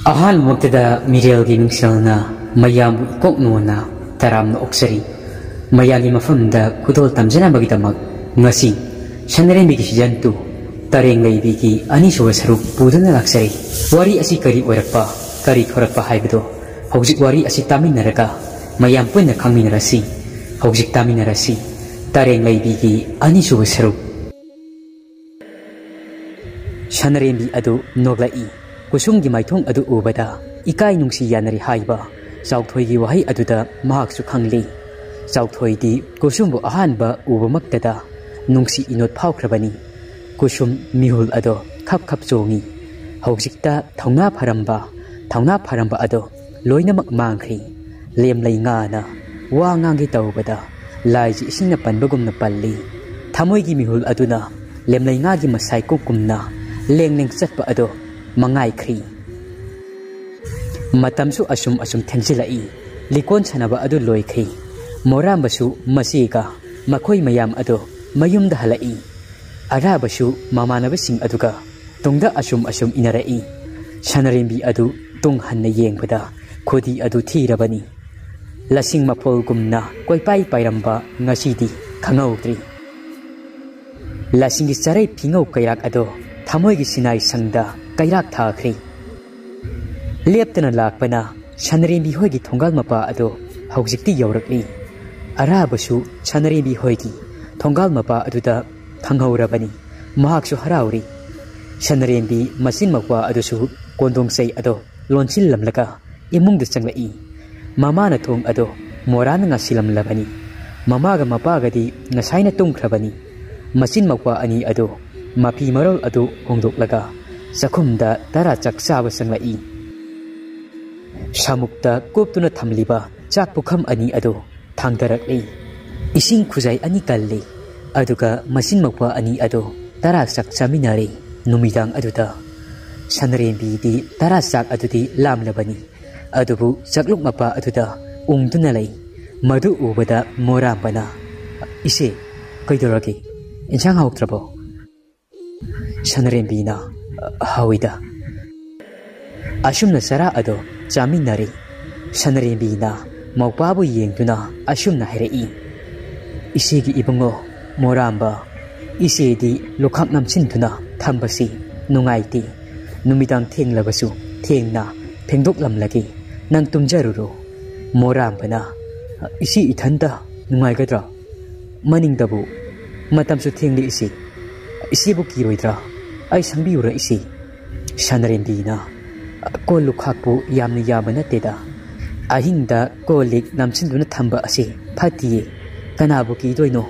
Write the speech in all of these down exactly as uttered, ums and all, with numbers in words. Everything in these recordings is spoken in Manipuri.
ꯑꯍꯥꯟꯕꯃꯛꯇꯗ ꯃꯤꯔꯦꯜꯒꯤ ꯃꯤꯡꯁꯦꯜꯅ ꯃꯌꯥꯝꯕꯨ ꯏꯀꯣꯛ ꯅꯣꯟꯅ ꯇꯔꯥꯝꯅ ꯑꯣꯛꯆꯔꯤ꯫ ꯃꯌꯥꯝꯒꯤ ꯃꯐꯝꯗ ꯈꯨꯗꯣꯜ ꯇꯝꯖꯅꯕꯒꯤꯗꯃꯛ ꯉꯁꯤ ꯁꯅꯔꯦꯝꯕꯤꯒꯤ ꯁꯤꯖꯟ ꯇꯨ ꯇꯔꯦꯡ ꯂꯩꯕꯤꯒꯤ ꯑꯅꯤꯁꯨꯕ ꯁꯔꯨꯛ ꯄꯨꯗꯨꯅ ꯂꯥꯛꯆꯔꯤ꯫ ꯋꯥꯔꯤ ꯑꯁꯤ ꯀꯔꯤ ꯑꯣꯏꯔꯛꯄ, ꯀꯔꯤ ꯊꯣꯔꯛꯄ ꯍꯥꯏꯕꯗꯣ ꯍꯧꯖꯤꯛ ꯋꯥꯔꯤ ꯑꯁꯤ ꯇꯥꯃꯤꯟꯅꯔꯒ ꯃꯌꯥꯝ ꯄꯨꯟꯅ ꯈꯪꯃꯤꯟꯅꯔꯁꯤ꯫ ꯍꯧꯖꯤꯛ ꯇꯥꯃꯤꯟꯅꯔꯁꯤ ꯇꯔꯦꯡ ꯂꯩꯕꯤꯒꯤ ꯑꯅꯤꯁꯨꯕ ꯁꯔꯨꯛ꯫ ꯁꯅꯔꯦꯝꯕꯤ ꯑꯗꯨ ꯅꯣꯛꯂꯛꯏ꯫ ꯀꯨꯁꯨꯝꯒꯤ ꯃꯥꯏꯊꯣꯡ ꯑꯗꯨ ꯎꯕꯗ ꯏꯀꯥꯏ ꯅꯨꯡꯁꯤ ꯌꯥꯅꯔꯤ ꯍꯥꯏꯕ ꯆꯥꯎꯊꯣꯏꯒꯤ ꯋꯥꯍꯩ ꯑꯗꯨꯗ ꯃꯍꯥꯛꯁꯨ ꯈꯪꯂꯤ꯫ ꯆꯥꯎꯊꯣꯏꯗꯤ ꯀꯨꯁꯨꯝꯕꯨ ꯑꯍꯥꯟꯕ ꯎꯕꯃꯛꯇꯗ ꯅꯨꯡꯁꯤ ꯏꯅꯣꯠ ꯐꯥꯎꯈ꯭ꯔꯕꯅꯤ꯫ ꯀꯨꯁꯨꯝ ꯃꯤꯍꯨꯜ ꯑꯗꯣ ꯈꯞ ꯈꯞ ꯆꯣꯡꯉꯤ꯫ ꯍꯧꯖꯤꯛꯇ ꯊꯧꯅꯥ ꯐꯔꯝꯕ, ꯊꯧꯅꯥ ꯐꯔꯝꯕ ꯑꯗꯣ ꯂꯣꯏꯅꯃꯛ ꯃꯥꯡꯈ꯭ꯔꯤ꯫ ꯂꯦꯝꯂꯩ ꯉꯥꯅ ꯋꯥ ꯉꯥꯡꯒꯦ ꯇꯧꯕꯗ ꯂꯥꯏꯁꯤ ꯏꯁꯤꯡꯅ ꯄꯟꯕꯒꯨꯝꯅ ꯄꯜꯂꯤ꯫ ꯊꯃꯣꯏꯒꯤ ꯃꯤꯍꯨꯜ ꯑꯗꯨꯅ ꯂꯦꯝꯂꯩ ꯉꯥꯒꯤ ꯃꯁꯥꯏ ꯀꯨꯛ ꯀꯨꯝꯅ ꯂꯦꯡ ꯂꯦꯡ ꯆꯠꯄ ꯑꯗꯣ ꯃꯉꯥꯏꯈ꯭ꯔꯤ꯫ ꯃꯇꯝꯁꯨ ꯑꯁꯨꯝ ꯑꯁꯨꯝ ꯊꯦꯡꯖꯤꯜꯂꯛꯏ꯫ ꯂꯤꯀꯣꯟ ꯁꯥꯟꯅꯕ ꯑꯗꯨ ꯂꯣꯏꯈ꯭ꯔꯤ꯫ ꯃꯣꯔꯥꯝꯕꯁꯨ ꯃꯆꯦꯒ ꯃꯈꯣꯏ ꯃꯌꯥꯝ ꯑꯗꯨ ꯃꯌꯨꯝꯗ ꯍꯜꯂꯛꯏ꯫ ꯑꯔꯥꯕꯁꯨ ꯃꯃꯥꯟꯅꯕꯁꯤꯡ ꯑꯗꯨꯒ ꯇꯨꯡꯗ ꯑꯁꯨꯝ ꯑꯁꯨꯝ ꯏꯟꯅꯔꯛꯏ꯫ ꯁꯅꯔꯦꯝꯕꯤ ꯑꯗꯨ ꯇꯨꯡ ꯍꯟꯅ ꯌꯦꯡꯕꯗ ꯈꯨꯗꯤ ꯑꯗꯨ ꯊꯤꯔꯕꯅꯤ꯫ ꯂꯁꯤꯡ ꯃꯐꯣꯜꯒꯨꯝꯅ ꯀꯣꯏꯄꯥꯏ ꯄꯥꯏꯔꯝꯕ ꯉꯁꯤꯗꯤ ꯈꯪꯍꯧꯗ꯭ꯔꯤ꯫ ꯂꯁꯤꯡꯒꯤ ꯆꯔꯩ ꯐꯤꯉꯧ ꯀꯩꯔꯥꯛ ꯑꯗꯣ ꯊꯃꯣꯏꯒꯤ ꯁꯤꯅꯥꯏ ꯁꯪꯗ ꯀꯩꯔꯥꯛ ꯊꯥꯈ꯭ꯔꯤ꯫ ꯂꯦꯞꯇꯅ ꯂꯥꯛꯄꯅ ꯁꯅꯔꯦꯝꯕꯤ ꯍꯣꯏꯒꯤ ꯊꯣꯡꯒꯥꯜ ꯃꯄꯥ ꯑꯗꯣ ꯍꯧꯖꯤꯛꯇꯤ ꯌꯧꯔꯛꯂꯤ꯫ ꯑꯔꯥꯕꯁꯨ ꯁꯅꯔꯦꯝꯕꯤ ꯍꯣꯏꯒꯤ ꯊꯣꯡꯒꯥꯜ ꯃꯄꯥ ꯑꯗꯨꯗ ꯐꯪꯍꯧꯔꯕꯅꯤ꯫ ꯃꯍꯥꯛꯁꯨ ꯍꯔꯥꯎꯔꯤ꯫ ꯁꯅꯔꯦꯝꯕꯤ ꯃꯆꯤꯟ ꯃꯧꯄ꯭ꯋꯥ ꯑꯗꯨꯁꯨ ꯀꯣꯟꯗꯣꯡ ꯆꯩ ꯑꯗꯣ ꯂꯣꯟꯁꯤꯜꯂꯝꯂꯒ ꯏꯃꯨꯡꯗ ꯆꯪꯂꯛꯏ꯫ ꯃꯃꯥꯅ ꯊꯣꯡ ꯑꯗꯣ ꯃꯣꯔꯥꯅ ꯉꯥꯁꯤꯜꯂꯝꯂꯕꯅꯤ꯫ ꯃꯃꯥꯒ ꯃꯄꯥꯒꯗꯤ ꯉꯁꯥꯏꯅ ꯇꯨꯝꯈ꯭ꯔꯕꯅꯤ꯫ ꯃꯆꯤꯟ ꯃꯧꯄ꯭ꯋꯥ ꯑꯅꯤ ꯑꯗꯣ ꯃꯐꯤ ꯃꯔꯣꯜ ꯑꯗꯨ ꯍꯣꯡꯗꯣꯛꯂꯒ ꯆꯥꯛꯈꯨꯝꯗ ꯇꯔꯥ ꯆꯥꯛ ꯆꯥꯕ ꯆꯪꯂꯛꯏ꯫ ꯁꯥꯃꯨꯛꯇ ꯀꯨꯞꯇꯨꯅ ꯊꯝꯂꯤꯕ ꯆꯥꯛ ꯄꯨꯈꯝ ꯑꯅꯤ ꯑꯗꯨ ꯊꯥꯡꯗꯔꯛꯂꯤ꯫ ꯏꯁꯤꯡ ꯈꯨꯖꯥꯏ ꯑꯅꯤ ꯀꯜꯂꯤ꯫ ꯑꯗꯨꯒ ꯃꯆꯤꯟ ꯃꯧꯄ꯭ꯋꯥ ꯑꯅꯤ ꯑꯗꯨ ꯇꯔꯥ ꯆꯥꯛ ꯆꯥꯃꯤꯟꯅꯔꯤ꯫ ꯅꯨꯃꯤꯗꯥꯡ ꯑꯗꯨꯗ ꯁꯅꯔꯦꯝꯕꯤꯗꯤ ꯇꯔꯥ ꯆꯥꯛ ꯑꯗꯨꯗꯤ ꯂꯥꯝꯂꯕꯅꯤ꯫ ꯑꯗꯨꯕꯨ ꯆꯥꯛꯂꯨꯛ ꯃꯄꯥ ꯑꯗꯨꯗ ꯎꯪꯗꯨꯅ ꯂꯩ꯫ ꯃꯗꯨ ꯎꯕꯗ ꯃꯣꯔꯥꯝꯕꯅ, "ꯏꯆꯦ, ꯀꯩꯗꯧꯔꯒꯦ? ꯏꯟꯁꯥꯡ ꯍꯥꯎꯇ꯭ꯔꯕꯣ?" ꯁꯅꯔꯦꯝꯕꯤꯅ, "ꯍꯥꯎꯏꯗ꯫ ꯑꯁꯨꯝꯅ ꯆꯔꯥ ꯑꯗꯣ ꯆꯥꯃꯤꯟꯅꯔꯦ꯫ ꯁꯅꯔꯦꯝꯕꯤꯅ ꯃꯧꯄꯥꯕꯨ ꯌꯦꯡꯗꯨꯅ ꯑꯁꯨꯝꯅ ꯍꯥꯏꯔꯛꯏ, "ꯏꯆꯦꯒꯤ ꯏꯕꯨꯡꯉꯣ ꯃꯣꯔꯥꯝꯕ, ꯏꯆꯦꯗꯤ ꯂꯨꯈꯥꯛ ꯅꯝꯁꯤꯟꯗꯨꯅ ꯊꯝꯕꯁꯤ ꯅꯨꯡꯉꯥꯏꯇꯦ꯫ ꯅꯨꯃꯤꯗꯥꯡ ꯊꯦꯡꯂꯕꯁꯨ ꯊꯦꯡꯅ ꯐꯦꯡꯗꯣꯛꯂꯝꯂꯒꯦ, ꯅꯪ ꯇꯨꯝꯖꯔꯨꯔꯣ꯫" ꯃꯣꯔꯥꯝꯕꯅ, "ꯏꯆꯦ ꯏꯊꯟꯇ ꯅꯨꯡꯉꯥꯏꯒꯗ꯭ꯔꯥ? ꯃꯅꯤꯡꯗꯕꯨ ꯃꯇꯝꯁꯨ ꯊꯦꯡꯂꯦ ꯏꯆꯦ꯫ ꯏꯆꯦꯕꯨ ꯀꯤꯔꯣꯏꯗ꯭ꯔꯥ? ꯑꯩ ꯁꯪꯕꯤꯌꯨꯔꯥ ꯏꯆꯦ?" ꯁꯅꯔꯦꯝꯕꯤꯅ, "ꯀꯣꯜ ꯂꯨꯈꯥꯛꯄꯨ ꯌꯥꯝꯅ ꯌꯥꯝꯕ ꯅꯠꯇꯦꯗ꯫ ꯑꯍꯤꯡꯗ ꯀꯣꯜ ꯂꯤꯛ ꯅꯝꯁꯤꯟꯗꯨꯅ ꯊꯝꯕ ꯑꯁꯤ ꯐꯠꯇꯤꯌꯦ꯫ ꯀꯅꯥꯕꯨ ꯀꯤꯗꯣꯏꯅꯣ?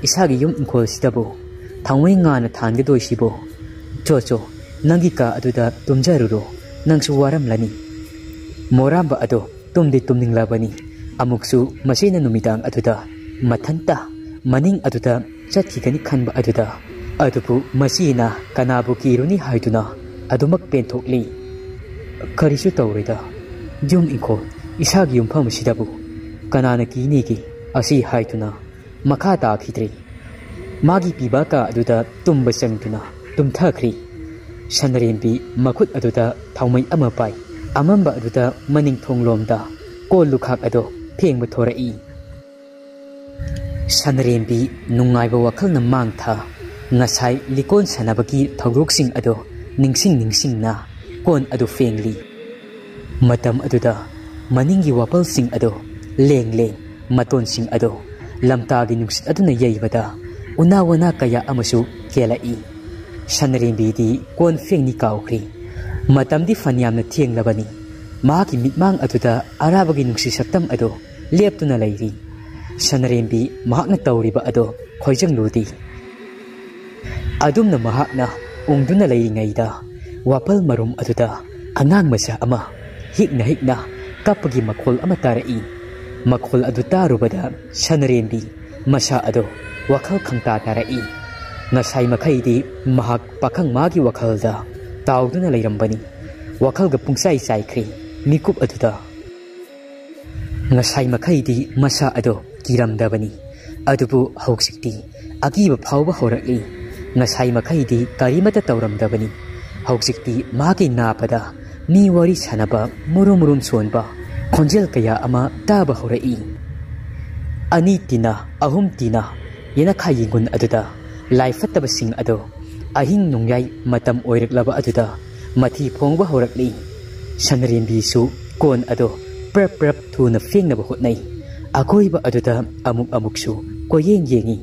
ꯏꯁꯥꯒꯤ ꯌꯨꯝ ꯏꯪꯈꯣꯜꯁꯤꯗꯕꯨ ꯊꯥꯎꯃꯩ ꯉꯥꯅ ꯊꯥꯟꯒꯗꯣꯏꯁꯤꯕꯣ? ꯆꯣ ꯆꯣ, ꯅꯪꯒꯤ ꯀꯥ ꯑꯗꯨꯗ ꯇꯨꯝꯖꯔꯨꯔꯣ꯫ ꯅꯪꯁꯨ ꯋꯥꯔꯝꯂꯅꯤ꯫" ꯃꯣꯔꯥꯝꯕ ꯑꯗꯣ ꯇꯨꯝꯗꯤ ꯇꯨꯝꯅꯤꯡꯂꯕꯅꯤ꯫ ꯑꯃꯨꯛꯁꯨ ꯃꯁꯤꯅ ꯅꯨꯃꯤꯗꯥꯡ ꯑꯗꯨꯗ ꯃꯊꯟꯇ ꯃꯅꯤꯡ ꯑꯗꯨꯗ ꯆꯠꯈꯤꯒꯅꯤ ꯈꯟꯕ ꯑꯗꯨꯗ, ꯑꯗꯨꯕꯨ ꯃꯁꯤꯅ ꯀꯅꯥꯕꯨ ꯀꯤꯔꯨꯅꯤ ꯍꯥꯏꯗꯨꯅ ꯑꯗꯨꯃꯛ ꯄꯦꯟꯊꯣꯛꯂꯤ꯫ "ꯀꯔꯤꯁꯨ ꯇꯧꯔꯣꯏꯗ, ꯌꯨꯝ ꯏꯪꯈꯣꯜ, ꯏꯁꯥꯒꯤ ꯌꯨꯝꯐꯝ ꯑꯁꯤꯗꯕꯨ ꯀꯅꯥꯅ ꯀꯤꯅꯤꯒꯦ?" ꯑꯁꯤ ꯍꯥꯏꯗꯨꯅ ꯃꯈꯥ ꯇꯥꯈꯤꯗ꯭ꯔꯦ꯫ ꯃꯥꯒꯤ ꯄꯤꯕ ꯀꯥ ꯑꯗꯨꯗ ꯇꯨꯝꯕ ꯆꯪꯗꯨꯅ ꯇꯨꯝꯊꯈ꯭ꯔꯦ꯫ ꯁꯅꯔꯦꯝꯕꯤ ꯃꯈꯨꯠ ꯑꯗꯨꯗ ꯊꯥꯎꯃꯩ ꯑꯃ ꯄꯥꯏ, ꯑꯃꯝꯕ ꯑꯗꯨꯗ ꯃꯅꯤꯡ ꯊꯣꯡꯂꯣꯝꯗ ꯀꯣꯜ ꯂꯨꯈꯥꯛ ꯑꯗꯣ ꯐꯦꯡꯕ ꯊꯣꯔꯛꯏ꯫ ꯁꯅꯔꯦꯝꯕꯤ ꯅꯨꯡꯉꯥꯏꯕ ꯋꯥꯈꯜꯅ ꯃꯥꯡ ꯊꯥ꯫ ꯉꯁꯥꯏ ꯂꯤꯀꯣꯟ ꯁꯥꯟꯅꯕꯒꯤ ꯊꯧꯗꯣꯛꯁꯤꯡ ꯑꯗꯣ ꯅꯤꯡꯁꯤꯡ ꯅꯤꯡꯁꯤꯡꯅ ꯀꯣꯟ ꯑꯗꯨ ꯐꯦꯡꯂꯤ꯫ ꯃꯇꯝ ꯑꯗꯨꯗ ꯃꯅꯤꯡꯒꯤ ꯋꯥꯄꯜꯁꯤꯡ ꯑꯗꯣ ꯂꯦꯡ ꯂꯦꯡ, ꯃꯇꯣꯟꯁꯤꯡ ꯑꯗꯣ ꯂꯝꯇꯥꯒꯤ ꯅꯨꯡꯁꯤꯠ ꯑꯗꯨꯅ ꯌꯩꯕꯗ ꯎꯅꯥ ꯋꯥꯅꯥ ꯀꯌꯥ ꯑꯃꯁꯨ ꯀꯦꯜꯂꯛꯏ꯫ ꯁꯅꯔꯦꯝꯕꯤꯗꯤ ꯀꯣꯟ ꯐꯦꯡꯅꯤ ꯀꯥꯎꯈ꯭ꯔꯦ꯫ ꯃꯇꯝꯗꯤ ꯐꯅꯌꯥꯝꯅ ꯊꯦꯡꯂꯕꯅꯤ꯫ ꯃꯍꯥꯛꯀꯤ ꯃꯤꯠꯃꯥꯡ ꯑꯗꯨꯗ ꯑꯔꯥꯕꯒꯤ ꯅꯨꯡꯁꯤ ꯁꯛꯇꯝ ꯑꯗꯣ ꯂꯦꯞꯇꯨꯅ ꯂꯩꯔꯤ꯫ ꯁꯅꯔꯦꯝꯕꯤ ꯃꯍꯥꯛꯅ ꯇꯧꯔꯤꯕ ꯑꯗꯣ ꯈꯣꯏꯖꯪꯂꯨꯗꯦ꯫ ꯑꯗꯨꯝꯅ ꯃꯍꯥꯛꯅ ꯎꯪꯗꯨꯅ ꯂꯩꯔꯤꯉꯩꯗ, ꯋꯥꯄꯜ ꯃꯔꯨꯝ ꯑꯗꯨꯗ ꯑꯉꯥꯡ ꯃꯆꯥ ꯑꯃ ꯍꯤꯛꯅ ꯍꯤꯛꯅ ꯀꯞꯄꯒꯤ ꯃꯈꯣꯜ ꯑꯃ ꯇꯥꯔꯛꯏ꯫ ꯃꯈꯣꯜ ꯑꯗꯨ ꯇꯥꯔꯨꯕꯗ ꯁꯅꯔꯦꯝꯕꯤ ꯃꯁꯥ ꯑꯗꯣ ꯋꯥꯈꯜ ꯈꯪꯇꯥ ꯇꯥꯔꯛꯏ꯫ ꯉꯁꯥꯏ ꯃꯈꯩꯗꯤ ꯃꯍꯥꯛ ꯄꯥꯈꯪ ꯃꯥꯒꯤ ꯋꯥꯈꯜꯗ ꯇꯥꯎꯗꯨꯅ ꯂꯩꯔꯝꯕꯅꯤ꯫ ꯋꯥꯈꯜꯒ ꯄꯨꯡꯆꯥꯏ ꯆꯥꯏꯈ꯭ꯔꯦ꯫ ꯃꯤꯀꯨꯞ ꯑꯗꯨꯗ ꯉꯁꯥꯏ ꯃꯈꯩꯗꯤ ꯃꯁꯥ ꯑꯗꯣ ꯀꯤꯔꯝꯗꯕꯅꯤ, ꯑꯗꯨꯕꯨ ꯍꯧꯖꯤꯛꯇꯤ ꯑꯀꯤꯕ ꯐꯥꯎꯕ ꯍꯧꯔꯛꯂꯤ꯫ ꯉꯁꯥꯏ ꯃꯈꯩꯗꯤ ꯀꯔꯤꯃꯠꯇ ꯇꯧꯔꯝꯗꯕꯅꯤ, ꯍꯧꯖꯤꯛꯇꯤ ꯃꯥꯒꯤ ꯅꯥꯄꯗ ꯃꯤ ꯋꯥꯔꯤ ꯁꯥꯟꯅꯕ, ꯃꯨꯔꯨꯝ ꯃꯨꯔꯨꯝ ꯁꯣꯟꯕ ꯈꯣꯟꯖꯦꯜ ꯀꯌꯥ ꯑꯃ ꯇꯥꯕ ꯍꯧꯔꯛꯏ꯫ ꯑꯅꯤ ꯇꯤꯅ, ꯑꯍꯨꯝ ꯇꯤꯅ ꯌꯦꯅꯈꯥ ꯌꯦꯡꯒꯨꯟ ꯑꯗꯨꯗ ꯂꯥꯏ ꯐꯠꯇꯕꯁꯤꯡ ꯑꯗꯣ ꯑꯍꯤꯡ ꯅꯣꯡꯌꯥꯏ ꯃꯇꯝ ꯑꯣꯏꯔꯛꯂꯕ ꯑꯗꯨꯗ ꯃꯊꯤ ꯐꯣꯡꯕ ꯍꯧꯔꯛꯂꯤ꯫ ꯁꯅꯔꯦꯝꯕꯤꯁꯨ ꯀꯣꯟ ꯑꯗꯣ ꯄ꯭ꯔꯞ ꯄ꯭ꯔꯞ ꯊꯨꯅ ꯐꯦꯡꯅꯕ ꯍꯣꯠꯅꯩ꯫ ꯑꯀꯣꯏꯕ ꯑꯗꯨꯗ ꯑꯃꯨꯛ ꯑꯃꯨꯛꯁꯨ ꯀꯣꯏꯌꯦꯡ ꯌꯦꯡꯏ꯫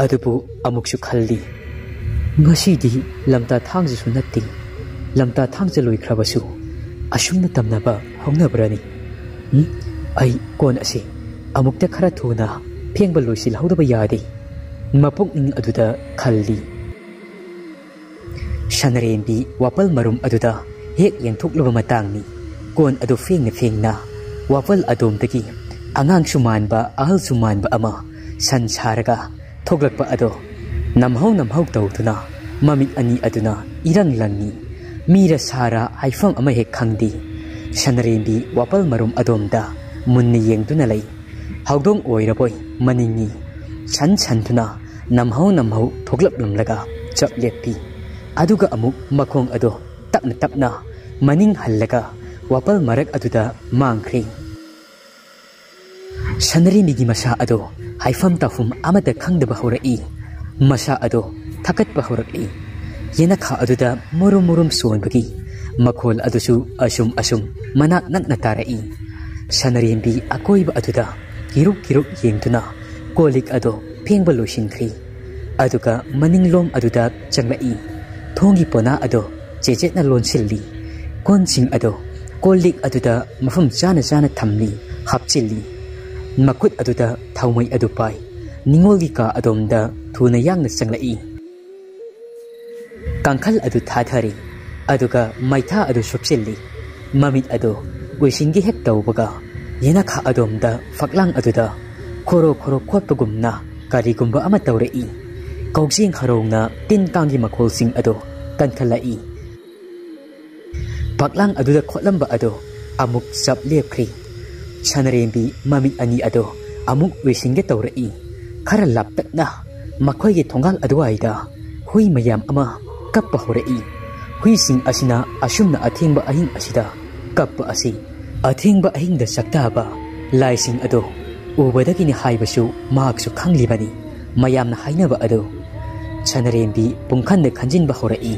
ꯑꯗꯨꯕꯨ ꯑꯃꯨꯛꯁꯨ ꯈꯜꯂꯤ, "ꯉꯁꯤꯗꯤ ꯂꯝꯇꯥ ꯊꯥꯡꯖꯁꯨ ꯅꯠꯇꯦ꯫ ꯂꯝꯇꯥ ꯊꯥꯡꯖ ꯂꯣꯏꯈ꯭ꯔꯕꯁꯨ ꯑꯁꯨꯝꯅ ꯇꯝꯅꯕ ꯍꯧꯅꯕ꯭ꯔꯅꯤ? ꯎꯝ? ꯑꯩ ꯀꯣꯟ ꯑꯁꯤ ꯑꯃꯨꯛꯇ ꯈꯔ ꯊꯨꯅ ꯐꯦꯡꯕ ꯂꯣꯏꯁꯤꯜꯍꯧꯗꯕ ꯌꯥꯗꯦ"꯫ ꯃꯄꯨꯛꯅꯤꯡ ꯑꯗꯨꯗ ꯈꯜꯂꯤ꯫ ꯁꯅꯔꯦꯝꯕꯤ ꯋꯥꯄꯜ ꯃꯔꯨꯝ ꯑꯗꯨꯗ ꯍꯦꯛ ꯌꯦꯡꯊꯣꯛꯂꯨꯕ ꯃꯇꯥꯡꯅꯤ꯫ ꯀꯣꯟ ꯑꯗꯨ ꯐꯦꯡꯅ ꯐꯦꯡꯅ ꯋꯥꯄꯜ ꯑꯗꯣꯝꯗꯒꯤ ꯑꯉꯥꯡꯁꯨ ꯃꯥꯟꯕ, ꯑꯍꯜꯁꯨ ꯃꯥꯟꯕ ꯑꯃ ꯁꯟ ꯁꯥꯔꯒ ꯊꯣꯛꯂꯛꯄ ꯑꯗꯣ ꯅꯝꯍꯧ ꯅꯝꯍꯧ ꯇꯧꯗꯨꯅ ꯃꯃꯤꯠ ꯑꯅꯤ ꯑꯗꯨꯅ ꯏꯔꯪ ꯂꯪꯉꯤ꯫ ꯃꯤꯔ ꯁꯥꯔ ꯍꯥꯏꯐꯝ ꯑꯃ ꯍꯦꯛ ꯈꯪꯗꯦ꯫ ꯁꯅꯔꯦꯝꯕꯤ ꯋꯥꯄꯜ ꯃꯔꯨꯝ ꯑꯗꯣꯝꯗ ꯃꯨꯟꯅ ꯌꯦꯡꯗꯨꯅ ꯂꯩ꯫ ꯍꯧꯗꯣꯡ ꯑꯣꯏꯔꯕꯣꯏ ꯃꯅꯤꯡꯉꯤ꯫ ꯁꯟ ꯁꯟꯗꯨꯅ ꯅꯝꯍꯧ ꯅꯝꯍꯧ ꯊꯣꯛꯂꯛꯂꯝꯂꯒ ꯆꯞ ꯂꯦꯞꯄꯤ꯫ ꯑꯗꯨꯒ ꯑꯃꯨꯛ ꯃꯈꯣꯡ ꯑꯗꯣ ꯇꯞꯅ ꯇꯞꯅ ꯃꯅꯤꯡ ꯍꯜꯂꯒ ꯋꯥꯄꯜ ꯃꯔꯛ ꯑꯗꯨꯗ ꯃꯥꯡꯈ꯭ꯔꯦ꯫ ꯁꯅꯔꯦꯝꯕꯤꯒꯤ ꯃꯁꯥ ꯑꯗꯣ ꯍꯥꯏꯐꯝ ꯇꯧꯐꯝ ꯑꯃꯠꯇ ꯈꯪꯗꯕ ꯍꯧꯔꯛꯏ꯫ ꯃꯁꯥ ꯑꯗꯣ ꯊꯛꯀꯠꯄ ꯍꯧꯔꯛꯂꯤ꯫ ꯌꯦꯅꯈꯥ ꯑꯗꯨꯗ ꯃꯨꯔꯨꯝ ꯃꯨꯔꯨꯝ ꯁꯣꯟꯕꯒꯤ ꯃꯈꯣꯜ ꯑꯗꯨꯁꯨ ꯑꯁꯨꯝ ꯑꯁꯨꯝ ꯃꯅꯥꯛ ꯅꯛꯅ ꯇꯥꯔꯛꯏ꯫ ꯁꯅꯔꯦꯝꯕꯤ ꯑꯀꯣꯏꯕ ꯑꯗꯨꯗ ꯀꯤꯔꯨꯛ ꯀꯤꯔꯨꯛ ꯌꯦꯡꯗꯨꯅ ꯀꯣꯜ ꯂꯤꯛ ꯑꯗꯣ ꯐꯦꯡꯕ ꯂꯣꯏꯁꯤꯟꯈ꯭ꯔꯦ꯫ ꯑꯗꯨꯒ ꯃꯅꯤꯡꯂꯣꯝ ꯑꯗꯨꯗ ꯆꯪꯂꯛꯏ꯫ ꯊꯣꯡꯒꯤ ꯄꯣꯅꯥ ꯑꯗꯣ ꯆꯦꯆꯦꯠꯅ ꯂꯣꯟꯁꯤꯜꯂꯤ꯫ ꯀꯣꯟꯁꯤꯡ ꯑꯗꯣ ꯀꯣꯜ ꯂꯤꯛ ꯑꯗꯨꯗ ꯃꯐꯝ ꯆꯥꯅ ꯆꯥꯅ ꯊꯝꯂꯤ, ꯍꯥꯞꯆꯤꯜꯂꯤ꯫ ꯃꯈꯨꯠ ꯑꯗꯨꯗ ꯊꯥꯎꯃꯩ ꯑꯗꯨ ꯄꯥꯏ꯫ ꯅꯤꯉꯣꯜꯒꯤ ꯀꯥ ꯑꯗꯣꯝꯗ ꯊꯨꯅ ꯌꯥꯡꯅ ꯆꯪꯂꯛꯏ꯫ ꯀꯥꯡꯈꯜ ꯑꯗꯨ ꯊꯥꯊꯔꯤ, ꯑꯗꯨꯒ ꯃꯩꯊꯥ ꯑꯗꯨ ꯁꯨꯞꯆꯤꯜꯂꯤ꯫ ꯃꯃꯤꯠ ꯑꯗꯨ ꯎꯏꯁꯤꯟꯒꯦ ꯍꯦꯛ ꯇꯧꯕꯒ, ꯌꯦꯅꯈꯥ ꯑꯗꯣꯝꯗ ꯐꯛꯂꯥꯡ ꯑꯗꯨꯗ ꯈꯣꯔꯣ ꯈꯣꯔꯣ ꯈꯣꯠꯄꯒꯨꯝꯅ ꯀꯔꯤꯒꯨꯝꯕ ꯑꯃ ꯇꯧꯔꯛꯏ꯫ ꯀꯧꯖꯦꯡ ꯍꯔꯧꯅ ꯇꯤꯟ ꯀꯥꯡꯒꯤ ꯃꯈꯣꯜꯁꯤꯡ ꯑꯗꯨ ꯀꯟꯈꯠꯂꯛꯏ꯫ ꯐꯛꯂꯥꯡ ꯑꯗꯨꯗ ꯈꯣꯠꯂꯝꯕ ꯑꯗꯨ ꯑꯃꯨꯛ ꯆꯞ ꯂꯦꯞꯈ꯭ꯔꯤ꯫ ꯁꯅꯔꯦꯝꯕꯤ ꯃꯃꯤꯠ ꯑꯅꯤ ꯑꯗꯨ ꯑꯃꯨꯛ ꯎꯏꯁꯤꯟꯒꯦ ꯇꯧꯔꯛꯏ꯫ ꯈꯔ ꯂꯥꯞꯇꯛꯅ ꯃꯈꯣꯏꯒꯤ ꯊꯣꯡꯒꯥꯜ ꯑꯗꯨꯋꯥꯏꯗ ꯍꯨꯏ ꯃꯌꯥꯝ ꯑꯃ ꯀꯞꯄ ꯍꯧꯔꯛꯏ꯫ ꯍꯨꯏꯁꯤꯡ ꯑꯁꯤꯅ ꯑꯁꯨꯝꯅ ꯑꯊꯦꯡꯕ ꯑꯍꯤꯡ ꯑꯁꯤꯗ ꯀꯞꯄ ꯑꯁꯤ, ꯑꯊꯦꯡꯕ ꯑꯍꯤꯡꯗ ꯁꯛꯇꯥꯕ ꯂꯥꯏꯁꯤꯡ ꯑꯗꯣ ꯎꯕꯗꯒꯤꯅꯤ ꯍꯥꯏꯕꯁꯨ ꯃꯍꯥꯛꯁꯨ ꯈꯪꯂꯤꯕꯅꯤ꯫ ꯃꯌꯥꯝꯅ ꯍꯥꯏꯅꯕ ꯑꯗꯨ ꯁꯅꯔꯦꯝꯕꯤ ꯄꯨꯡꯈꯟꯗ ꯈꯟꯖꯤꯟꯕ ꯍꯧꯔꯛꯏ꯫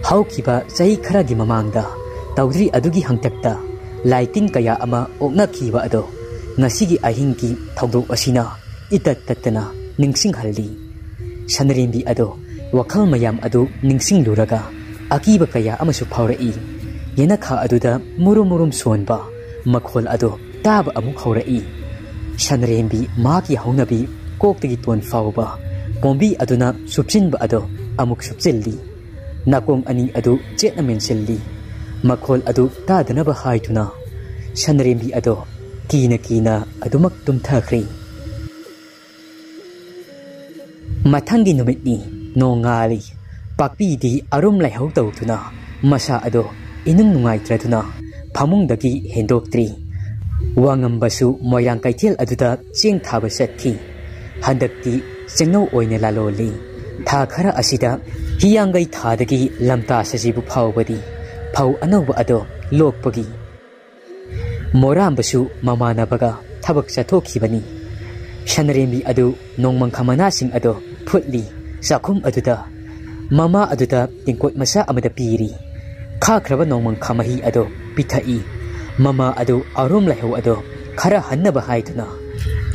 ꯍꯧꯈꯤꯕ ꯆꯍꯤ ꯈꯔꯒꯤ ꯃꯃꯥꯡꯗ ꯇꯧꯗ꯭ꯔꯤ ꯑꯗꯨꯒꯤ ꯍꯪꯇꯛꯇ ꯂꯥꯏꯇꯤꯟ ꯀꯌꯥ ꯑꯃ ꯑꯣꯛꯅꯈꯤꯕ ꯑꯗꯣ ꯉꯁꯤꯒꯤ ꯑꯍꯤꯡꯒꯤ ꯊꯧꯗꯣꯛ ꯑꯁꯤꯅ ꯏꯇꯠ ꯇꯠꯇꯅ ꯅꯤꯡꯁꯤꯡꯍꯜꯂꯤ꯫ ꯁꯅꯔꯦꯝꯕꯤ ꯑꯗꯣ ꯋꯥꯈꯜ ꯃꯌꯥꯝ ꯑꯗꯨ ꯅꯤꯡꯁꯤꯡꯂꯨꯔꯒ ꯑꯀꯤꯕ ꯀꯌꯥ ꯑꯃꯁꯨ ꯐꯥꯎꯔꯛꯏ꯫ ꯌꯦꯅꯈꯥ ꯑꯗꯨꯗ ꯃꯨꯔꯨꯝ ꯃꯨꯔꯨꯝ ꯁꯣꯟꯕ ꯃꯈꯣꯜ ꯑꯗꯨ ꯇꯥꯕ ꯑꯃꯨꯛ ꯍꯧꯔꯛꯏ꯫ ꯁꯅꯔꯦꯝꯕꯤ ꯃꯍꯥꯛꯀꯤ ꯍꯧꯅꯕꯤ ꯀꯣꯛꯇꯒꯤ ꯇꯣꯟ ꯐꯥꯎꯕ ꯄꯣꯝꯕꯤ ꯑꯗꯨꯅ ꯁꯨꯞꯆꯤꯟꯕ ꯑꯗꯣ ꯑꯃꯨꯛ ꯁꯨꯞꯆꯤꯜꯂꯤ꯫ ꯅꯥꯀꯣꯡ ꯑꯅꯤ ꯑꯗꯨ ꯆꯦꯠꯅ ꯃꯦꯟꯁꯤꯜꯂꯤ꯫ ꯃꯈꯣꯜ ꯑꯗꯨ ꯇꯥꯗꯅꯕ ꯍꯥꯏꯗꯨꯅ ꯁꯅꯔꯦꯝꯕꯤ ꯑꯗꯣ ꯀꯤꯅ ꯀꯤꯅ ꯑꯗꯨꯃꯛ ꯇꯨꯝꯊꯈ꯭ꯔꯦ꯫ ꯃꯊꯪꯒꯤ ꯅꯨꯃꯤꯠꯅꯤ꯫ ꯅꯣꯡꯉꯥꯜꯂꯤ꯫ ꯄꯥꯛꯄꯤꯗꯤ ꯑꯔꯨꯝ ꯂꯥꯏꯍꯧ ꯇꯧꯗꯨꯅ ꯃꯁꯥ ꯑꯗꯣ ꯏꯅꯨꯡ ꯅꯨꯡꯉꯥꯏꯇ꯭ꯔꯗꯨꯅ ꯐꯃꯨꯡꯗꯒꯤ ꯍꯦꯟꯗꯣꯛꯇ꯭ꯔꯤ꯫ ꯋꯥꯉꯝꯕꯁꯨ ꯃꯣꯏꯔꯥꯡ ꯀꯩꯊꯦꯜ ꯑꯗꯨꯗ ꯆꯦꯡ ꯊꯥꯕ ꯆꯠꯈꯤ꯫ ꯍꯟꯗꯛꯇꯤ ꯆꯦꯡꯅꯧ ꯑꯣꯏꯅ ꯂꯥꯂꯣꯜꯂꯤ꯫ ꯊꯥ ꯈꯔ ꯑꯁꯤꯗ ꯍꯤꯌꯥꯡꯒꯩ ꯊꯥꯗꯒꯤ ꯂꯝꯇꯥ ꯁꯖꯤꯕꯨ ꯐꯥꯎꯕꯗꯤ ꯐꯧ ꯑꯅꯧꯕ ꯑꯗꯣ ꯂꯣꯛꯄꯒꯤ ꯃꯣꯔꯥꯝꯕꯁꯨ ꯃꯃꯥꯟꯅꯕꯒ ꯊꯕꯛ ꯆꯠꯊꯣꯛꯈꯤꯕꯅꯤ꯫ ꯁꯅꯔꯦꯝꯕꯤ ꯑꯗꯨ ꯅꯣꯡꯃꯪꯈꯥ ꯃꯅꯥꯁꯤꯡ ꯑꯗꯨ ꯐꯨꯠꯂꯤ꯫ ꯆꯥꯛꯈꯨꯝ ꯑꯗꯨꯗ ꯃꯃꯥ ꯑꯗꯨꯗ ꯇꯦꯡꯀꯣꯠ ꯃꯆꯥ ꯑꯃꯗ ꯄꯤꯔꯤ꯫ ꯈꯥꯈ꯭ꯔꯕ ꯅꯣꯡꯃꯪꯈꯥ ꯃꯍꯤ ꯑꯗꯨ ꯄꯤꯊꯛꯏ꯫ ꯃꯃꯥ ꯑꯗꯨ ꯑꯔꯨꯝ ꯂꯥꯏꯍꯧ ꯑꯗꯨ ꯈꯔ ꯍꯟꯅꯕ ꯍꯥꯏꯗꯨꯅ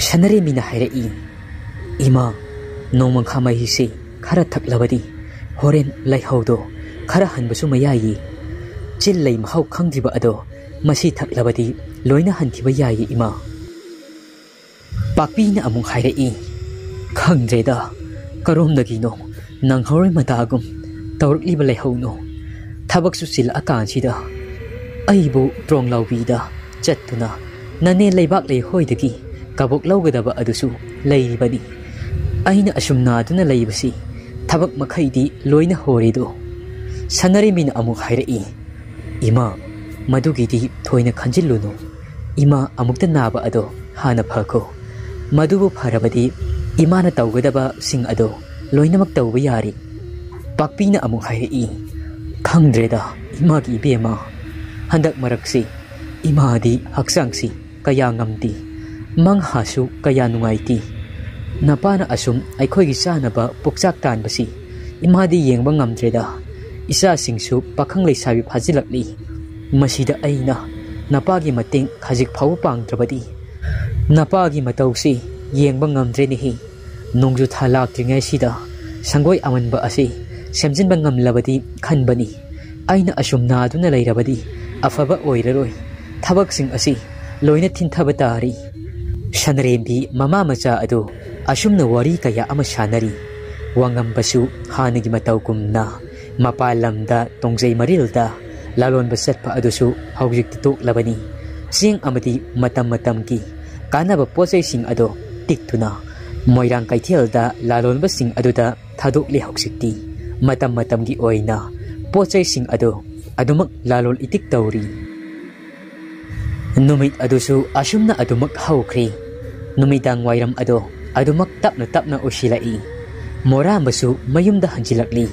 ꯁꯅꯔꯦꯝꯕꯤꯅ ꯍꯥꯏꯔꯛꯏ, "ꯏꯃꯥ, ꯅꯣꯡꯃꯪꯈꯥ ꯃꯍꯤꯁꯤ ꯈꯔ ꯊꯛꯂꯕꯗꯤ ꯍꯣꯔꯦꯟ ꯂꯥꯏꯍꯧꯗꯣ ꯈꯔ ꯍꯟꯕꯁꯨ ꯃꯌꯥꯏꯌꯦ꯫ ꯆꯤꯜ ꯂꯩ ꯃꯍꯥꯎ ꯈꯪꯗ꯭ꯔꯤꯕ ꯑꯗꯣ ꯃꯁꯤ ꯊꯛꯂꯕꯗꯤ ꯂꯣꯏꯅ ꯍꯟꯈꯤꯕ ꯌꯥꯏꯌꯦ ꯏꯃꯥ꯫" ꯄꯥꯛꯄꯤꯅ ꯑꯃꯨꯛ ꯍꯥꯏꯔꯛꯏ, "ꯈꯪꯗ꯭ꯔꯦꯗ, ꯀꯔꯣꯝꯗꯒꯤꯅꯣ ꯅꯪꯍꯧꯔꯣꯏ ꯃꯇꯥꯒꯨꯝ ꯇꯧꯔꯛꯂꯤꯕ ꯂꯩꯍꯧꯅꯣ꯫ ꯊꯕꯛꯁꯨ ꯆꯤꯜꯂꯛꯑꯀꯥꯟꯁꯤꯗ ꯑꯩꯕꯨ ꯇ꯭ꯔꯣꯡ ꯂꯥꯎꯕꯤꯗ ꯆꯠꯇꯨꯅ ꯅꯅꯦ ꯂꯩꯕꯥꯛ ꯂꯩꯍꯣꯏꯗꯒꯤ ꯀꯕꯣꯛ ꯂꯧꯒꯗꯕ ꯑꯗꯨꯁꯨ ꯂꯩꯔꯤꯕꯅꯤ꯫ ꯑꯩꯅ ꯑꯁꯨꯝ ꯅꯥꯗꯨꯅ ꯂꯩꯕꯁꯤ ꯊꯕꯛ ꯃꯈꯩꯗꯤ ꯂꯣꯏꯅ ꯍꯣꯔꯦꯗꯣ꯫" ꯁꯅꯔꯩꯃꯤꯅ ꯑꯃꯨꯛ ꯍꯥꯏꯔꯛꯏ, "ꯏꯃꯥ, ꯃꯗꯨꯒꯤꯗꯤ ꯊꯣꯏꯅ ꯈꯟꯖꯤꯜꯂꯨꯅꯨ꯫ ꯏꯃꯥ ꯑꯃꯨꯛꯇ ꯅꯥꯕ ꯑꯗꯣ ꯍꯥꯟꯅ ꯐꯈꯣ꯫ ꯃꯗꯨꯕꯨ ꯐꯔꯕꯗꯤ ꯏꯃꯥꯅ ꯇꯧꯒꯗꯕꯁꯤꯡ ꯑꯗꯣ ꯂꯣꯏꯅꯃꯛ ꯇꯧꯕ ꯌꯥꯔꯦ꯫" ꯄꯥꯛꯄꯤꯅ ꯑꯃꯨꯛ ꯍꯥꯏꯔꯛꯏ, "ꯈꯪꯗ꯭ꯔꯦꯗ, ꯏꯃꯥꯒꯤ ꯏꯕꯦꯝꯃ, ꯍꯟꯗꯛ ꯃꯔꯛꯁꯤ ꯏꯃꯥꯗꯤ ꯍꯛꯆꯥꯡꯁꯤ ꯀꯌꯥ ꯉꯝꯗꯦ, ꯃꯪꯍꯥꯁꯨ ꯀꯌꯥ ꯅꯨꯡꯉꯥꯏꯇꯦ꯫ ꯅꯄꯥꯅ ꯑꯁꯨꯝ ꯑꯩꯈꯣꯏꯒꯤ ꯆꯥꯅꯕ ꯄꯨꯛꯆꯥꯛ ꯇꯥꯟꯕꯁꯤ ꯏꯃꯥꯗꯤ ꯌꯦꯡꯕ ꯉꯝꯗ꯭ꯔꯦꯗ꯫ ꯏꯆꯥꯁꯤꯡꯁꯨ ꯄꯥꯈꯪ ꯂꯩꯁꯥꯕꯤ ꯐꯥꯖꯤꯜꯂꯛꯂꯤ꯫ ꯃꯁꯤꯗ ꯑꯩꯅ ꯅꯄꯥꯒꯤ ꯃꯇꯦꯡ ꯈꯖꯤꯛ ꯐꯥꯎꯕ ꯄꯥꯡꯗ꯭ꯔꯕꯗꯤ ꯅꯄꯥꯒꯤ ꯃꯇꯧꯁꯤ ꯌꯦꯡꯕ ꯉꯝꯗ꯭ꯔꯦꯅꯦꯍꯦ꯫ ꯅꯣꯡꯖꯨ ꯊꯥ ꯂꯥꯛꯇ꯭ꯔꯤꯉꯩꯁꯤꯗ ꯁꯪꯒꯣꯏ ꯑꯃꯟꯕ ꯑꯁꯤ ꯁꯦꯝꯖꯤꯟꯕ ꯉꯝꯂꯕꯗꯤ ꯈꯟꯕꯅꯤ꯫ ꯑꯩꯅ ꯑꯁꯨꯝ ꯅꯥꯗꯨꯅ ꯂꯩꯔꯕꯗꯤ ꯑꯐꯕ ꯑꯣꯏꯔꯔꯣꯏ꯫ ꯊꯕꯛꯁꯤꯡ ꯑꯁꯤ ꯂꯣꯏꯅ ꯊꯤꯟꯊꯕ ꯇꯥꯔꯤ"꯫ ꯁꯅꯔꯦꯝꯕꯤ ꯃꯃꯥ ꯃꯆꯥ ꯑꯗꯨ ꯑꯁꯨꯝꯅ ꯋꯥꯔꯤ ꯀꯌꯥ ꯑꯃ ꯁꯥꯟꯅꯔꯤ꯫ ꯋꯥꯉꯝꯕꯁꯨ ꯍꯥꯟꯅꯒꯤ ꯃꯇꯧꯒꯨꯝꯅ ꯃꯄꯥꯟ ꯂꯝꯗ ꯇꯣꯡꯖꯩ ꯃꯔꯤꯜꯗ ꯂꯥꯂꯣꯟꯕ ꯆꯠꯄ ꯑꯗꯨꯁꯨ ꯍꯧꯖꯤꯛꯇꯤ ꯇꯣꯛꯂꯕꯅꯤ꯫ ꯆꯦꯡ ꯑꯃꯗꯤ ꯃꯇꯝ ꯃꯇꯝꯒꯤ ꯀꯥꯟꯅꯕ ꯄꯣꯠꯆꯩꯁꯤꯡ ꯑꯗꯨ ꯇꯤꯛꯇꯨꯅ ꯃꯣꯏꯔꯥꯡ ꯀꯩꯊꯦꯜꯗ ꯂꯥꯂꯣꯟꯕꯁꯤꯡ ꯑꯗꯨꯗ ꯊꯥꯗꯣꯛꯂꯦ꯫ ꯍꯧꯖꯤꯛꯇꯤ ꯃꯇꯝ ꯃꯇꯝꯒꯤ ꯑꯣꯏꯅ ꯄꯣꯠꯆꯩꯁꯤꯡ ꯑꯗꯨ ꯑꯗꯨꯃꯛ ꯂꯥꯂꯣꯟ ꯏꯇꯤꯛ ꯇꯧꯔꯤ꯫ ꯅꯨꯃꯤꯠ ꯑꯗꯨꯁꯨ ꯑꯁꯨꯝꯅ ꯑꯗꯨꯃꯛ ꯍꯧꯈ꯭ꯔꯦ꯫ ꯅꯨꯃꯤꯗꯥꯡ ꯋꯥꯏꯔꯝ ꯑꯗꯣ ꯑꯗꯨꯃꯛ ꯇꯞꯅ ꯇꯞꯅ ꯑꯣꯏꯁꯤꯜꯂꯛꯏ꯫ ꯃꯣꯔꯥꯝꯕꯁꯨ ꯃꯌꯨꯝꯗ ꯍꯟꯖꯤꯜꯂꯛꯂꯤ꯫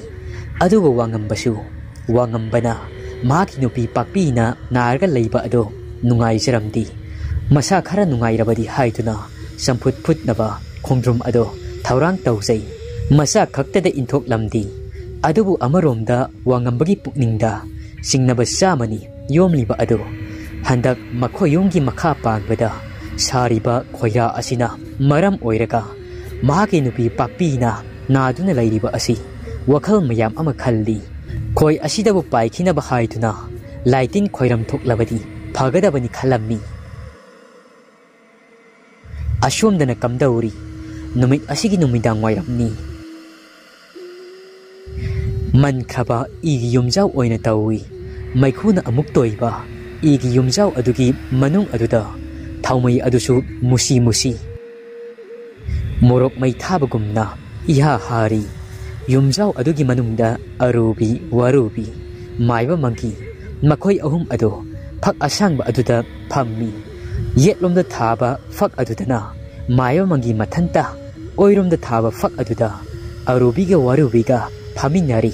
ꯑꯗꯨꯒ ꯋꯥꯉꯝꯕꯁꯨ, ꯋꯥꯉꯝꯕꯅ ꯃꯍꯥꯛꯀꯤ ꯅꯨꯄꯤ ꯄꯥꯛꯄꯤꯅ ꯅꯥꯔꯒ ꯂꯩꯕ ꯑꯗꯣ ꯅꯨꯡꯉꯥꯏꯖꯔꯝꯗꯦ꯫ ꯃꯁꯥ ꯈꯔ ꯅꯨꯡꯉꯥꯏꯔꯕꯗꯤ ꯍꯥꯏꯗꯨꯅ ꯆꯝꯐꯨꯠ ꯐꯨꯠꯅꯕ ꯈꯣꯡꯗ꯭ꯔꯨꯝ ꯑꯗꯣ ꯊꯧꯔꯥꯡ ꯇꯧꯖꯩ꯫ ꯃꯆꯥ ꯈꯛꯇꯗ ꯏꯟꯊꯣꯛꯂꯝꯗꯦ꯫ ꯑꯗꯨꯕꯨ ꯑꯃꯔꯣꯝꯗ ꯋꯥꯉꯝꯕꯒꯤ ꯄꯨꯛꯅꯤꯡꯗ ꯆꯤꯡꯅꯕ ꯆꯥꯃꯅꯤ ꯌꯣꯝꯂꯤꯕ ꯑꯗꯨ꯫ ꯍꯟꯗꯛ ꯃꯈꯣꯏ ꯌꯨꯝꯒꯤ ꯃꯈꯥ ꯄꯥꯟꯕꯗ ꯁꯥꯔꯤꯕ ꯈꯣꯏꯔꯥ ꯑꯁꯤꯅ ꯃꯔꯝ ꯑꯣꯏꯔꯒ ꯃꯍꯥꯛꯀꯤ ꯅꯨꯄꯤ ꯄꯥꯛꯄꯤꯅ ꯅꯥꯗꯨꯅ ꯂꯩꯔꯤꯕ ꯑꯁꯤ ꯋꯥꯈꯜ ꯃꯌꯥꯝ ꯑꯃ ꯈꯜꯂꯤ꯫ ꯈꯣꯏ ꯑꯁꯤꯗꯕꯨ ꯄꯥꯏꯈꯤꯅꯕ ꯍꯥꯏꯗꯨꯅ ꯂꯥꯏꯇꯤꯟ ꯈꯣꯏꯔꯝ ꯊꯣꯛꯂꯕꯗꯤ ꯐꯒꯗꯕꯅꯤ ꯈꯜꯂꯝꯃꯤ꯫ ꯑꯁꯣꯝꯗꯅ ꯀꯝꯗꯧꯔꯤ? ꯅꯨꯃꯤꯠ ꯑꯁꯤꯒꯤ ꯅꯨꯃꯤꯗꯥꯡ ꯋꯥꯏꯔꯝꯅꯤ꯫ ꯃꯟꯈ꯭ꯔꯕ ꯏꯒꯤ ꯌꯨꯝꯖꯥꯎ ꯑꯣꯏꯅ ꯇꯧꯏ꯫ ꯃꯩꯈꯨꯅ ꯑꯃꯨꯛ ꯇꯣꯏꯕ ꯏꯒꯤ ꯌꯨꯝꯖꯥꯎ ꯑꯗꯨꯒꯤ ꯃꯅꯨꯡ ꯑꯗꯨꯗ ꯊꯥꯎꯃꯩ ꯑꯗꯨꯁꯨ ꯃꯨꯁꯤ ꯃꯨꯁꯤ ꯃꯣꯔꯣꯛ ꯃꯩ ꯊꯥꯕꯒꯨꯝꯅ ꯏꯍꯥ ꯍꯥꯔꯤ꯫ ꯌꯨꯝꯖꯥꯎ ꯑꯗꯨꯒꯤ ꯃꯅꯨꯡꯗ ꯑꯔꯨꯕꯤ, ꯋꯥꯔꯨꯕꯤ, ꯃꯥꯏꯕ ꯃꯪꯒꯤ, ꯃꯈꯣꯏ ꯑꯍꯨꯝ ꯑꯗꯨ ꯐꯛ ꯑꯁꯥꯡꯕ ꯑꯗꯨꯗ ꯐꯝꯃꯤ꯫ ꯌꯦꯠꯂꯣꯝꯗ ꯊꯥꯕ ꯐꯛ ꯑꯗꯨꯗꯅ ꯃꯥꯏꯕ ꯃꯪꯒꯤ ꯃꯊꯟꯇ, ꯑꯣꯏꯔꯣꯝꯗ ꯊꯥꯕ ꯐꯛ ꯑꯗꯨꯗ ꯑꯔꯨꯕꯤꯒ ꯋꯥꯔꯨꯕꯤꯒ ꯐꯝꯃꯤꯟꯅꯔꯤ꯫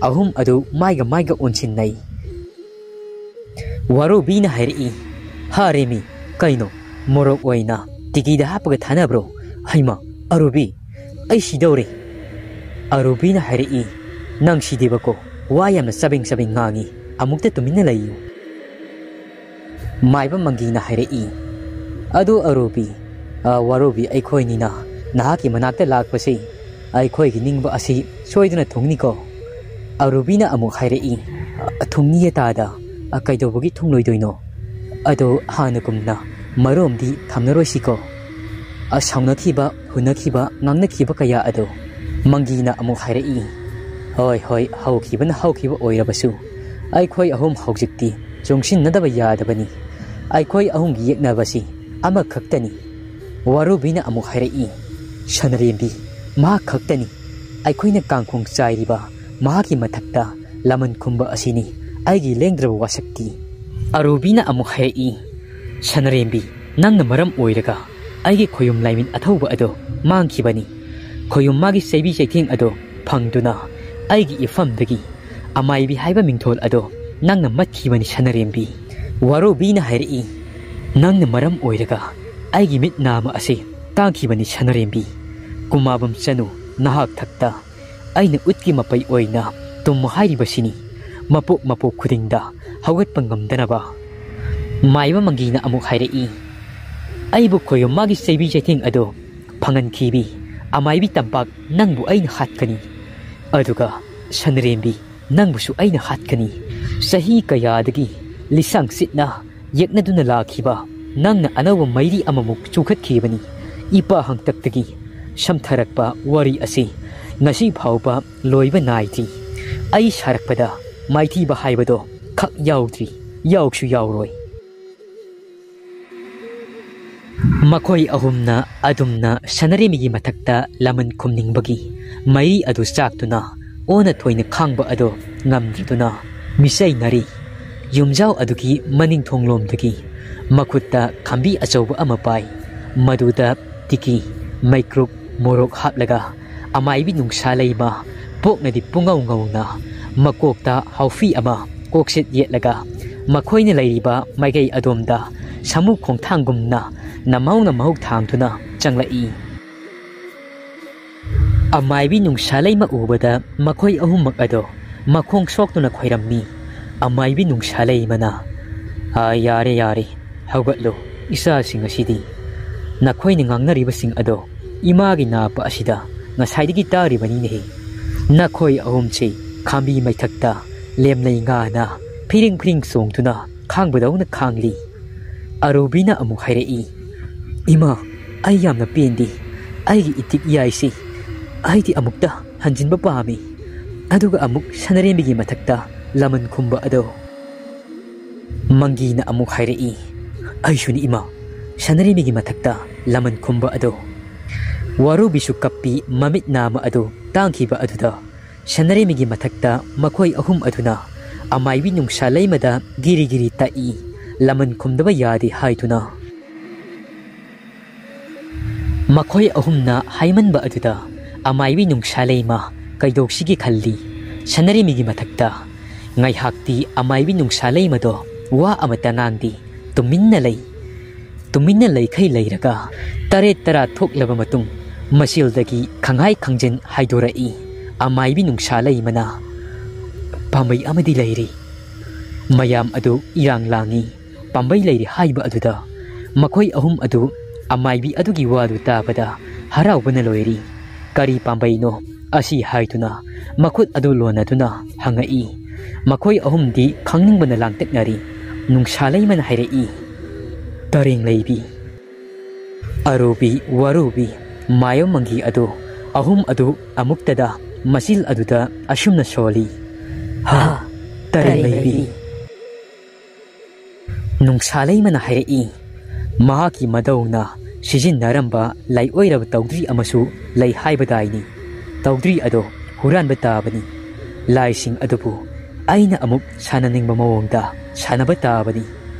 ꯑꯍꯨꯝ ꯑꯗꯨ ꯃꯥꯏꯒ ꯃꯥꯏꯒ ꯑꯣꯟꯁꯤꯟꯅꯩ꯫ ꯋꯥꯔꯨꯕꯤꯅ ꯍꯥꯏꯔꯛꯏ, "ꯍꯥ ꯔꯦꯃꯤ, ꯀꯩꯅꯣ? ꯃꯣꯔꯣꯛ ꯑꯣꯏꯅ ꯇꯤꯀꯤꯗ ꯍꯥꯞꯄꯒ ꯊꯥꯅꯕ꯭ꯔꯣ? ꯍꯩꯃꯥ, ꯑꯔꯨꯕꯤ, ꯑꯩ ꯁꯤꯗꯧꯔꯦ!" ꯑꯔꯨꯕꯤꯅ ꯍꯥꯏꯔꯛꯏ, "ꯅꯪ ꯁꯤꯗꯦꯕꯀꯣ, ꯋꯥ ꯌꯥꯝꯅ ꯆꯕꯦꯡ ꯆꯕꯦꯡ ꯉꯥꯡꯉꯤ, ꯑꯃꯨꯛꯇ ꯇꯨꯃꯤꯟꯅ ꯂꯩꯌꯨ꯫" ꯃꯥꯏꯕ ꯃꯪꯒꯤꯅ ꯍꯥꯏꯔꯛꯏ, "ꯑꯗꯨ ꯑꯔꯨꯕꯤ, ꯑ, ꯋꯥꯔꯨꯕꯤ ꯑꯩꯈꯣꯏꯅꯤꯅ ꯅꯍꯥꯛꯀꯤ ꯃꯅꯥꯛꯇ ꯂꯥꯛꯄꯁꯤ ꯑꯩꯈꯣꯏꯒꯤ ꯅꯤꯡꯕ ꯑꯁꯤ ꯁꯣꯏꯗꯅ ꯊꯨꯡꯅꯤꯀꯣ?" ꯑꯔꯨꯕꯤꯅ ꯑꯃꯨꯛ ꯍꯥꯏꯔꯛꯏ, "ꯑ, ꯊꯨꯡꯅꯤꯌꯦ ꯇꯥꯗ, ꯑ, ꯀꯩꯗꯧꯕꯒꯤ ꯊꯨꯡꯂꯣꯏꯗꯣꯏꯅꯣ? ꯑꯗꯣ ꯍꯥꯟꯅꯒꯨꯝꯅ ꯃꯔꯣꯝꯗꯤ ꯊꯝꯅꯔꯣꯏꯁꯤꯀꯣ? ꯑ, ꯁꯥꯎꯅꯈꯤꯕ, ꯍꯨꯟꯅꯈꯤꯕ, ꯉꯥꯡꯅꯈꯤꯕ ꯀꯌꯥ ꯑꯗꯣ꯫" ꯃꯪꯒꯤꯅ ꯑꯃꯨꯛ ꯍꯥꯏꯔꯛꯏ, "ꯍꯣꯏ, ꯍꯣꯏ, ꯍꯧꯈꯤꯕꯅ ꯍꯧꯈꯤꯕ ꯑꯣꯏꯔꯕꯁꯨ, ꯑꯩꯈꯣꯏ ꯑꯍꯨꯝ ꯍꯧꯖꯤꯛꯇꯤ ꯆꯨꯡꯁꯤꯟꯅꯗꯕ ꯌꯥꯗꯕꯅꯤ꯫ ꯑꯩꯈꯣꯏ ꯑꯍꯨꯝꯒꯤ ꯌꯦꯛꯅꯕꯁꯤ ꯑꯃꯈꯛꯇꯅꯤ꯫" ꯋꯥꯔꯨꯕꯤꯅ ꯑꯃꯨꯛ ꯍꯥꯏꯔꯛꯏ, "ꯁꯅꯔꯦꯝꯕꯤ, ꯃꯍꯥꯛ ꯈꯛꯇꯅꯤ ꯑꯩꯈꯣꯏꯅ ꯀꯥꯡꯈꯣꯡ ꯆꯥꯏꯔꯤꯕ, ꯃꯍꯥꯛꯀꯤ ꯃꯊꯛꯇ ꯂꯃꯟ ꯈꯨꯝꯕ ꯑꯁꯤꯅꯤ ꯑꯩꯒꯤ ꯂꯦꯡꯗ꯭ꯔꯕ ꯋꯥꯁꯛꯇꯤ꯫" ꯑꯔꯨꯕꯤꯅ ꯑꯃꯨꯛ ꯍꯥꯏꯔꯛꯏ, "ꯁꯅꯔꯦꯝꯕꯤ, ꯅꯪꯅ ꯃꯔꯝ ꯑꯣꯏꯔꯒ ꯑꯩꯒꯤ ꯈꯣꯌꯨꯝ ꯂꯥꯏꯃꯤꯠ ꯑꯊꯧꯕ ꯑꯗꯣ ꯃꯥꯡꯈꯤꯕꯅꯤ꯫ ꯈꯣꯌꯨꯝ ꯃꯥꯒꯤ ꯆꯩꯕꯤ ꯆꯩꯊꯦꯡ ꯑꯗꯣ ꯐꯪꯗꯨꯅ ꯑꯩꯒꯤ ꯏꯐꯝꯗꯒꯤ ꯑꯃꯥꯏꯕꯤ ꯍꯥꯏꯕ ꯃꯤꯡꯊꯣꯜ ꯑꯗꯣ ꯅꯪꯅ ꯃꯠꯈꯤꯕꯅꯤ ꯁꯅꯔꯦꯝꯕꯤ꯫" ꯋꯥꯔꯨꯕꯤꯅ ꯍꯥꯏꯔꯛꯏ, "ꯅꯪꯅ ꯃꯔꯝ ꯑꯣꯏꯔꯒ ꯑꯩꯒꯤ ꯃꯤꯠ ꯅꯥꯝꯃ ꯑꯁꯤ ꯇꯥꯡꯈꯤꯕꯅꯤ ꯁꯅꯔꯦꯝꯕꯤ꯫ ꯀꯨꯃꯥꯕꯝ ꯆꯅꯨ, ꯅꯍꯥꯛ ꯊꯛꯇ ꯑꯩꯅ ꯎꯠꯀꯤ ꯃꯄꯩ ꯑꯣꯏꯅ ꯇꯨꯝꯃꯨ ꯍꯥꯏꯔꯤꯕꯁꯤꯅꯤ, ꯃꯄꯣꯛ ꯃꯄꯣꯛ ꯈꯨꯗꯤꯡꯗ ꯍꯧꯒꯠꯄ ꯉꯝꯗꯅꯕ꯫" ꯃꯥꯏꯕ ꯃꯪꯒꯤꯅ ꯑꯃꯨꯛ ꯍꯥꯏꯔꯛꯏ, "ꯑꯩꯕꯨ ꯈꯣꯌꯨꯝ ꯃꯥꯒꯤ ꯆꯩꯕꯤ ꯆꯩꯊꯦꯡ ꯑꯗꯣ ꯐꯪꯍꯟꯈꯤꯕꯤ ꯑꯃꯥꯏꯕꯤ ꯇꯝꯄꯥꯛ, ꯅꯪꯕꯨ ꯑꯩꯅ ꯍꯥꯠꯀꯅꯤ꯫ ꯑꯗꯨꯒ ꯁꯅꯔꯦꯝꯕꯤ, ꯅꯪꯕꯨꯁꯨ ꯑꯩꯅ ꯍꯥꯠꯀꯅꯤ꯫ ꯆꯍꯤ ꯀꯌꯥꯗꯒꯤ ꯂꯤꯁꯥꯡ ꯁꯤꯠꯅ ꯌꯦꯛꯅꯗꯨꯅ ꯂꯥꯛꯈꯤꯕ ꯅꯪꯅ ꯑꯅꯧꯕ ꯃꯩꯔꯤ ꯑꯃꯃꯨꯛ ꯆꯨꯈꯠꯈꯤꯕꯅꯤ꯫ ꯏꯄꯥ ꯍꯥꯛꯇꯛꯇꯒꯤ ꯁꯝꯊꯔꯛꯄ ꯋꯥꯔꯤ ꯑꯁꯤ ꯉꯁꯤ ꯐꯥꯎꯕ ꯂꯣꯏꯕ ꯅꯥꯏꯗ꯭ꯔꯤ꯫ ꯑꯩ ꯁꯥꯔꯛꯄꯗ ꯃꯥꯏꯊꯤꯕ ꯍꯥꯏꯕꯗꯣ ꯈꯛ ꯌꯥꯎꯗ꯭ꯔꯤ, ꯌꯥꯎꯁꯨ ꯌꯥꯎꯔꯣꯏ꯫" ꯃꯈꯣꯏ ꯑꯍꯨꯝꯅ ꯑꯗꯨꯝꯅ ꯁꯅꯔꯦꯝꯕꯤꯒꯤ ꯃꯊꯛꯇ ꯂꯃꯟ ꯈꯨꯝꯅꯤꯡꯕꯒꯤ ꯃꯩꯔꯤ ꯑꯗꯨ ꯆꯥꯛꯇꯨꯅ ꯑꯣꯟꯅ ꯊꯣꯏꯅ ꯈꯥꯡꯕ ꯑꯗꯨ ꯉꯝꯗ꯭ꯔꯗꯨꯅ ꯃꯤꯆꯩꯅꯔꯤ꯫ ꯌꯨꯝꯖꯥꯎ ꯑꯗꯨꯒꯤ ꯃꯅꯤꯡ ꯊꯣꯡꯂꯣꯝꯗꯒꯤ ꯃꯈꯨꯠꯇ ꯈꯝꯕꯤ ꯑꯆꯧꯕ ꯑꯃ ꯄꯥꯏ꯫ ꯃꯗꯨꯗ ꯇꯤꯀꯤ, ꯃꯩꯀ꯭ꯔꯨꯞ, ꯃꯣꯔꯣꯛ ꯍꯥꯞꯂꯒ ꯑꯃꯥꯏꯕꯤ ꯅꯨꯡꯁꯥ ꯂꯩꯃ ꯄꯣꯛꯅꯗꯤ ꯄꯨꯡꯉꯧ ꯉꯧꯅ ꯃꯀꯣꯛꯇ ꯍꯥꯎꯐꯤ ꯑꯃ ꯀꯣꯛꯁꯤꯠ ꯌꯦꯠꯂꯒ ꯃꯈꯣꯏꯅ ꯂꯩꯔꯤꯕ ꯃꯥꯏꯀꯩ ꯑꯗꯣꯝꯗ ꯁꯥꯃꯨ ꯈꯣꯡꯊꯥꯡꯒꯨꯝꯅ ꯅꯝꯍꯧ ꯅꯝꯍꯧ ꯊꯥꯡꯗꯨꯅ ꯆꯪꯂꯛꯏ꯫ ꯑꯃꯥꯏꯕꯤ ꯅꯨꯡꯁꯥꯂꯩꯃ ꯎꯕꯗ ꯃꯈꯣꯏ ꯑꯍꯨꯝꯃꯛ ꯑꯗꯣ ꯃꯈꯣꯡ ꯁꯣꯛꯇꯨꯅ ꯈꯣꯏꯔꯝꯃꯤ꯫ ꯑꯃꯥꯏꯕꯤ ꯅꯨꯡꯁꯥꯂꯩꯃꯅ, "ꯑꯥ, ꯌꯥꯔꯦ, ꯌꯥꯔꯦ, ꯍꯧꯒꯠꯂꯣ꯫ ꯏꯆꯥꯁꯤꯡ ꯑꯁꯤꯗꯤ ꯅꯈꯣꯏꯅ ꯉꯥꯡꯅꯔꯤꯕꯁꯤꯡ ꯑꯗꯣ ꯏꯃꯥꯒꯤ ꯅꯥꯞꯄ ꯑꯁꯤꯗ ꯉꯁꯥꯏꯗꯒꯤ ꯇꯥꯔꯤꯕꯅꯤꯅꯦꯍꯦ꯫ ꯅꯈꯣꯏ ꯑꯍꯨꯝꯁꯤ ꯈꯥꯝꯕꯤ ꯃꯩꯊꯛꯇ ꯂꯦꯝꯂꯩ ꯉꯥꯅ ꯐꯤꯔꯤꯡ ꯐꯤꯔꯤꯡ ꯆꯣꯡꯗꯨꯅ ꯈꯥꯡꯕꯗꯧꯅ ꯈꯥꯡꯂꯤ꯫" ꯑꯔꯨꯕꯤꯅ ꯑꯃꯨꯛ ꯍꯥꯏꯔꯛꯏ, "ꯏꯃꯥ, ꯑꯩ ꯌꯥꯝꯅ ꯄꯦꯟꯗꯦ꯫ ꯑꯩꯒꯤ ꯏꯇꯤꯛ ꯏꯌꯥꯏꯁꯤ ꯑꯩꯗꯤ ꯑꯃꯨꯛꯇ ꯍꯟꯖꯤꯟꯕ ꯄꯥꯝꯃꯤ꯫ ꯑꯗꯨꯒ ꯑꯃꯨꯛ ꯁꯅꯔꯦꯝꯕꯤꯒꯤ ꯃꯊꯛꯇ ꯂꯃꯟ ꯈꯨꯝꯕ ꯑꯗꯣ꯫" ꯃꯪꯒꯤꯅ ꯑꯃꯨꯛ ꯍꯥꯏꯔꯛꯏ, "ꯑꯩꯁꯨꯅꯤ ꯏꯃꯥ, ꯁꯅꯔꯦꯝꯕꯤꯒꯤ ꯃꯊꯛꯇ ꯂꯃꯟ ꯈꯨꯝꯕ ꯑꯗꯣ꯫" ꯋꯥꯔꯨꯕꯤꯁꯨ ꯀꯞꯄꯤ ꯃꯃꯤꯠ ꯅꯥꯝꯃ ꯑꯗꯨ ꯇꯥꯡꯈꯤꯕ ꯑꯗꯨꯗ ꯁꯅꯔꯦꯝꯕꯤꯒꯤ ꯃꯊꯛꯇ ꯃꯈꯣꯏ ꯑꯍꯨꯝ ꯑꯗꯨꯅ ꯑꯃꯥꯏꯕꯤ ꯅꯨꯡꯁꯥ ꯂꯩꯃꯗ ꯒꯤꯔꯤ ꯒꯤꯔꯤ ꯇꯛꯏ, ꯂꯃꯟ ꯈꯨꯝꯗꯕ ꯌꯥꯗꯦ ꯍꯥꯏꯗꯨꯅ꯫ ꯃꯈꯣꯏ ꯑꯍꯨꯝꯅ ꯍꯥꯏꯃꯟꯕ ꯑꯗꯨꯗ ꯑꯃꯥꯏꯕꯤ ꯅꯨꯡꯁꯥ ꯂꯩꯃ ꯀꯩꯗꯧꯁꯤꯒꯦ ꯈꯜꯂꯤ꯫ ꯁꯅꯔꯦꯝꯕꯤꯒꯤ ꯃꯊꯛꯇ ꯉꯥꯏꯍꯥꯛꯇꯤ ꯑꯃꯥꯏꯕꯤ ꯅꯨꯡꯁꯥ ꯂꯩꯃꯗꯣ ꯋꯥ ꯑꯃꯠꯇ ꯉꯥꯡꯗꯦ, ꯇꯨꯃꯤꯟꯅ ꯂꯩ꯫ ꯇꯨꯃꯤꯟꯅ ꯂꯩꯈꯩ ꯂꯩꯔꯒ ꯇꯔꯦꯠ ꯇꯔꯥ ꯊꯣꯛꯂꯕ ꯃꯇꯨꯡ ꯃꯆꯤꯜꯗꯒꯤ ꯈꯪꯍꯥꯏ ꯈꯪꯖꯤꯟ ꯍꯥꯏꯗꯣꯔꯛꯏ꯫ ꯑꯃꯥꯏꯕꯤ ꯅꯨꯡꯁꯥ ꯂꯩꯃꯅ, "ꯄꯥꯝꯕꯩ ꯑꯃꯗꯤ ꯂꯩꯔꯤ꯫" ꯃꯌꯥꯝ ꯑꯗꯨ ꯏꯔꯥꯡ ꯂꯥꯡꯏ꯫ ꯄꯥꯝꯕꯩ ꯂꯩꯔꯤ ꯍꯥꯏꯕ ꯑꯗꯨꯗ ꯃꯈꯣꯏ ꯑꯍꯨꯝ ꯑꯗꯨ ꯑꯃꯥꯏꯕꯤ ꯑꯗꯨꯒꯤ ꯋꯥꯗꯨ ꯇꯥꯕꯗ ꯍꯔꯥꯎꯕꯅ ꯂꯣꯏꯔꯤ꯫ "ꯀꯔꯤ ꯄꯥꯝꯕꯩꯅꯣ?" ꯑꯁꯤ ꯍꯥꯏꯗꯨꯅ ꯃꯈꯨꯠ ꯑꯗꯨ ꯂꯣꯟꯅꯗꯨꯅ ꯍꯪꯉꯛꯏ꯫ ꯃꯈꯣꯏ ꯑꯍꯨꯝꯗꯤ ꯈꯪꯅꯤꯡꯕꯅ ꯂꯥꯡꯇꯛꯅꯔꯤ꯫ ꯅꯨꯡꯁꯥ ꯂꯩꯃꯅ ꯍꯥꯏꯔꯛꯏ, "ꯇꯔꯦꯡ ꯂꯩꯕꯤ꯫" ꯑꯔꯨꯕꯤ, ꯋꯥꯔꯨꯕꯤ, ꯃꯥꯌꯣꯝ ꯃꯪꯒꯤ ꯑꯗꯨ ꯑꯍꯨꯝ ꯑꯗꯨ ꯑꯃꯨꯛꯇꯗ ꯃꯆꯤꯜ ꯑꯗꯨꯗ ꯑꯁꯨꯝꯅ ꯁꯣꯜꯂꯤ, "ꯍꯥ, ꯇꯔꯦꯡ ꯂꯩꯕꯤ꯫" ꯅꯨꯡꯁꯥ ꯂꯩꯃꯅ ꯍꯥꯏꯔꯛꯏ, ꯃꯍꯥꯛꯀꯤ ꯃꯙꯧꯅ ꯁꯤꯖꯤꯟꯅꯔꯝꯕ ꯂꯥꯏꯑꯣꯏꯔꯕ ꯇꯧꯗ꯭ꯔꯤ ꯑꯃꯁꯨ ꯂꯩ ꯍꯥꯏꯕꯗꯥꯏꯅꯤ꯫ ꯇꯧꯗ꯭ꯔꯤ ꯑꯗꯣ ꯍꯨꯔꯥꯟꯕ ꯇꯥꯕꯅꯤ꯫ ꯂꯥꯏꯁꯤꯡ ꯑꯗꯨꯕꯨ ꯑꯩꯅ ꯑꯃꯨꯛ ꯁꯥꯟꯅꯅꯤꯡꯕ ꯃꯑꯣꯡꯗ ꯁꯥꯟꯅꯕ ꯇꯥꯕꯅꯤ꯫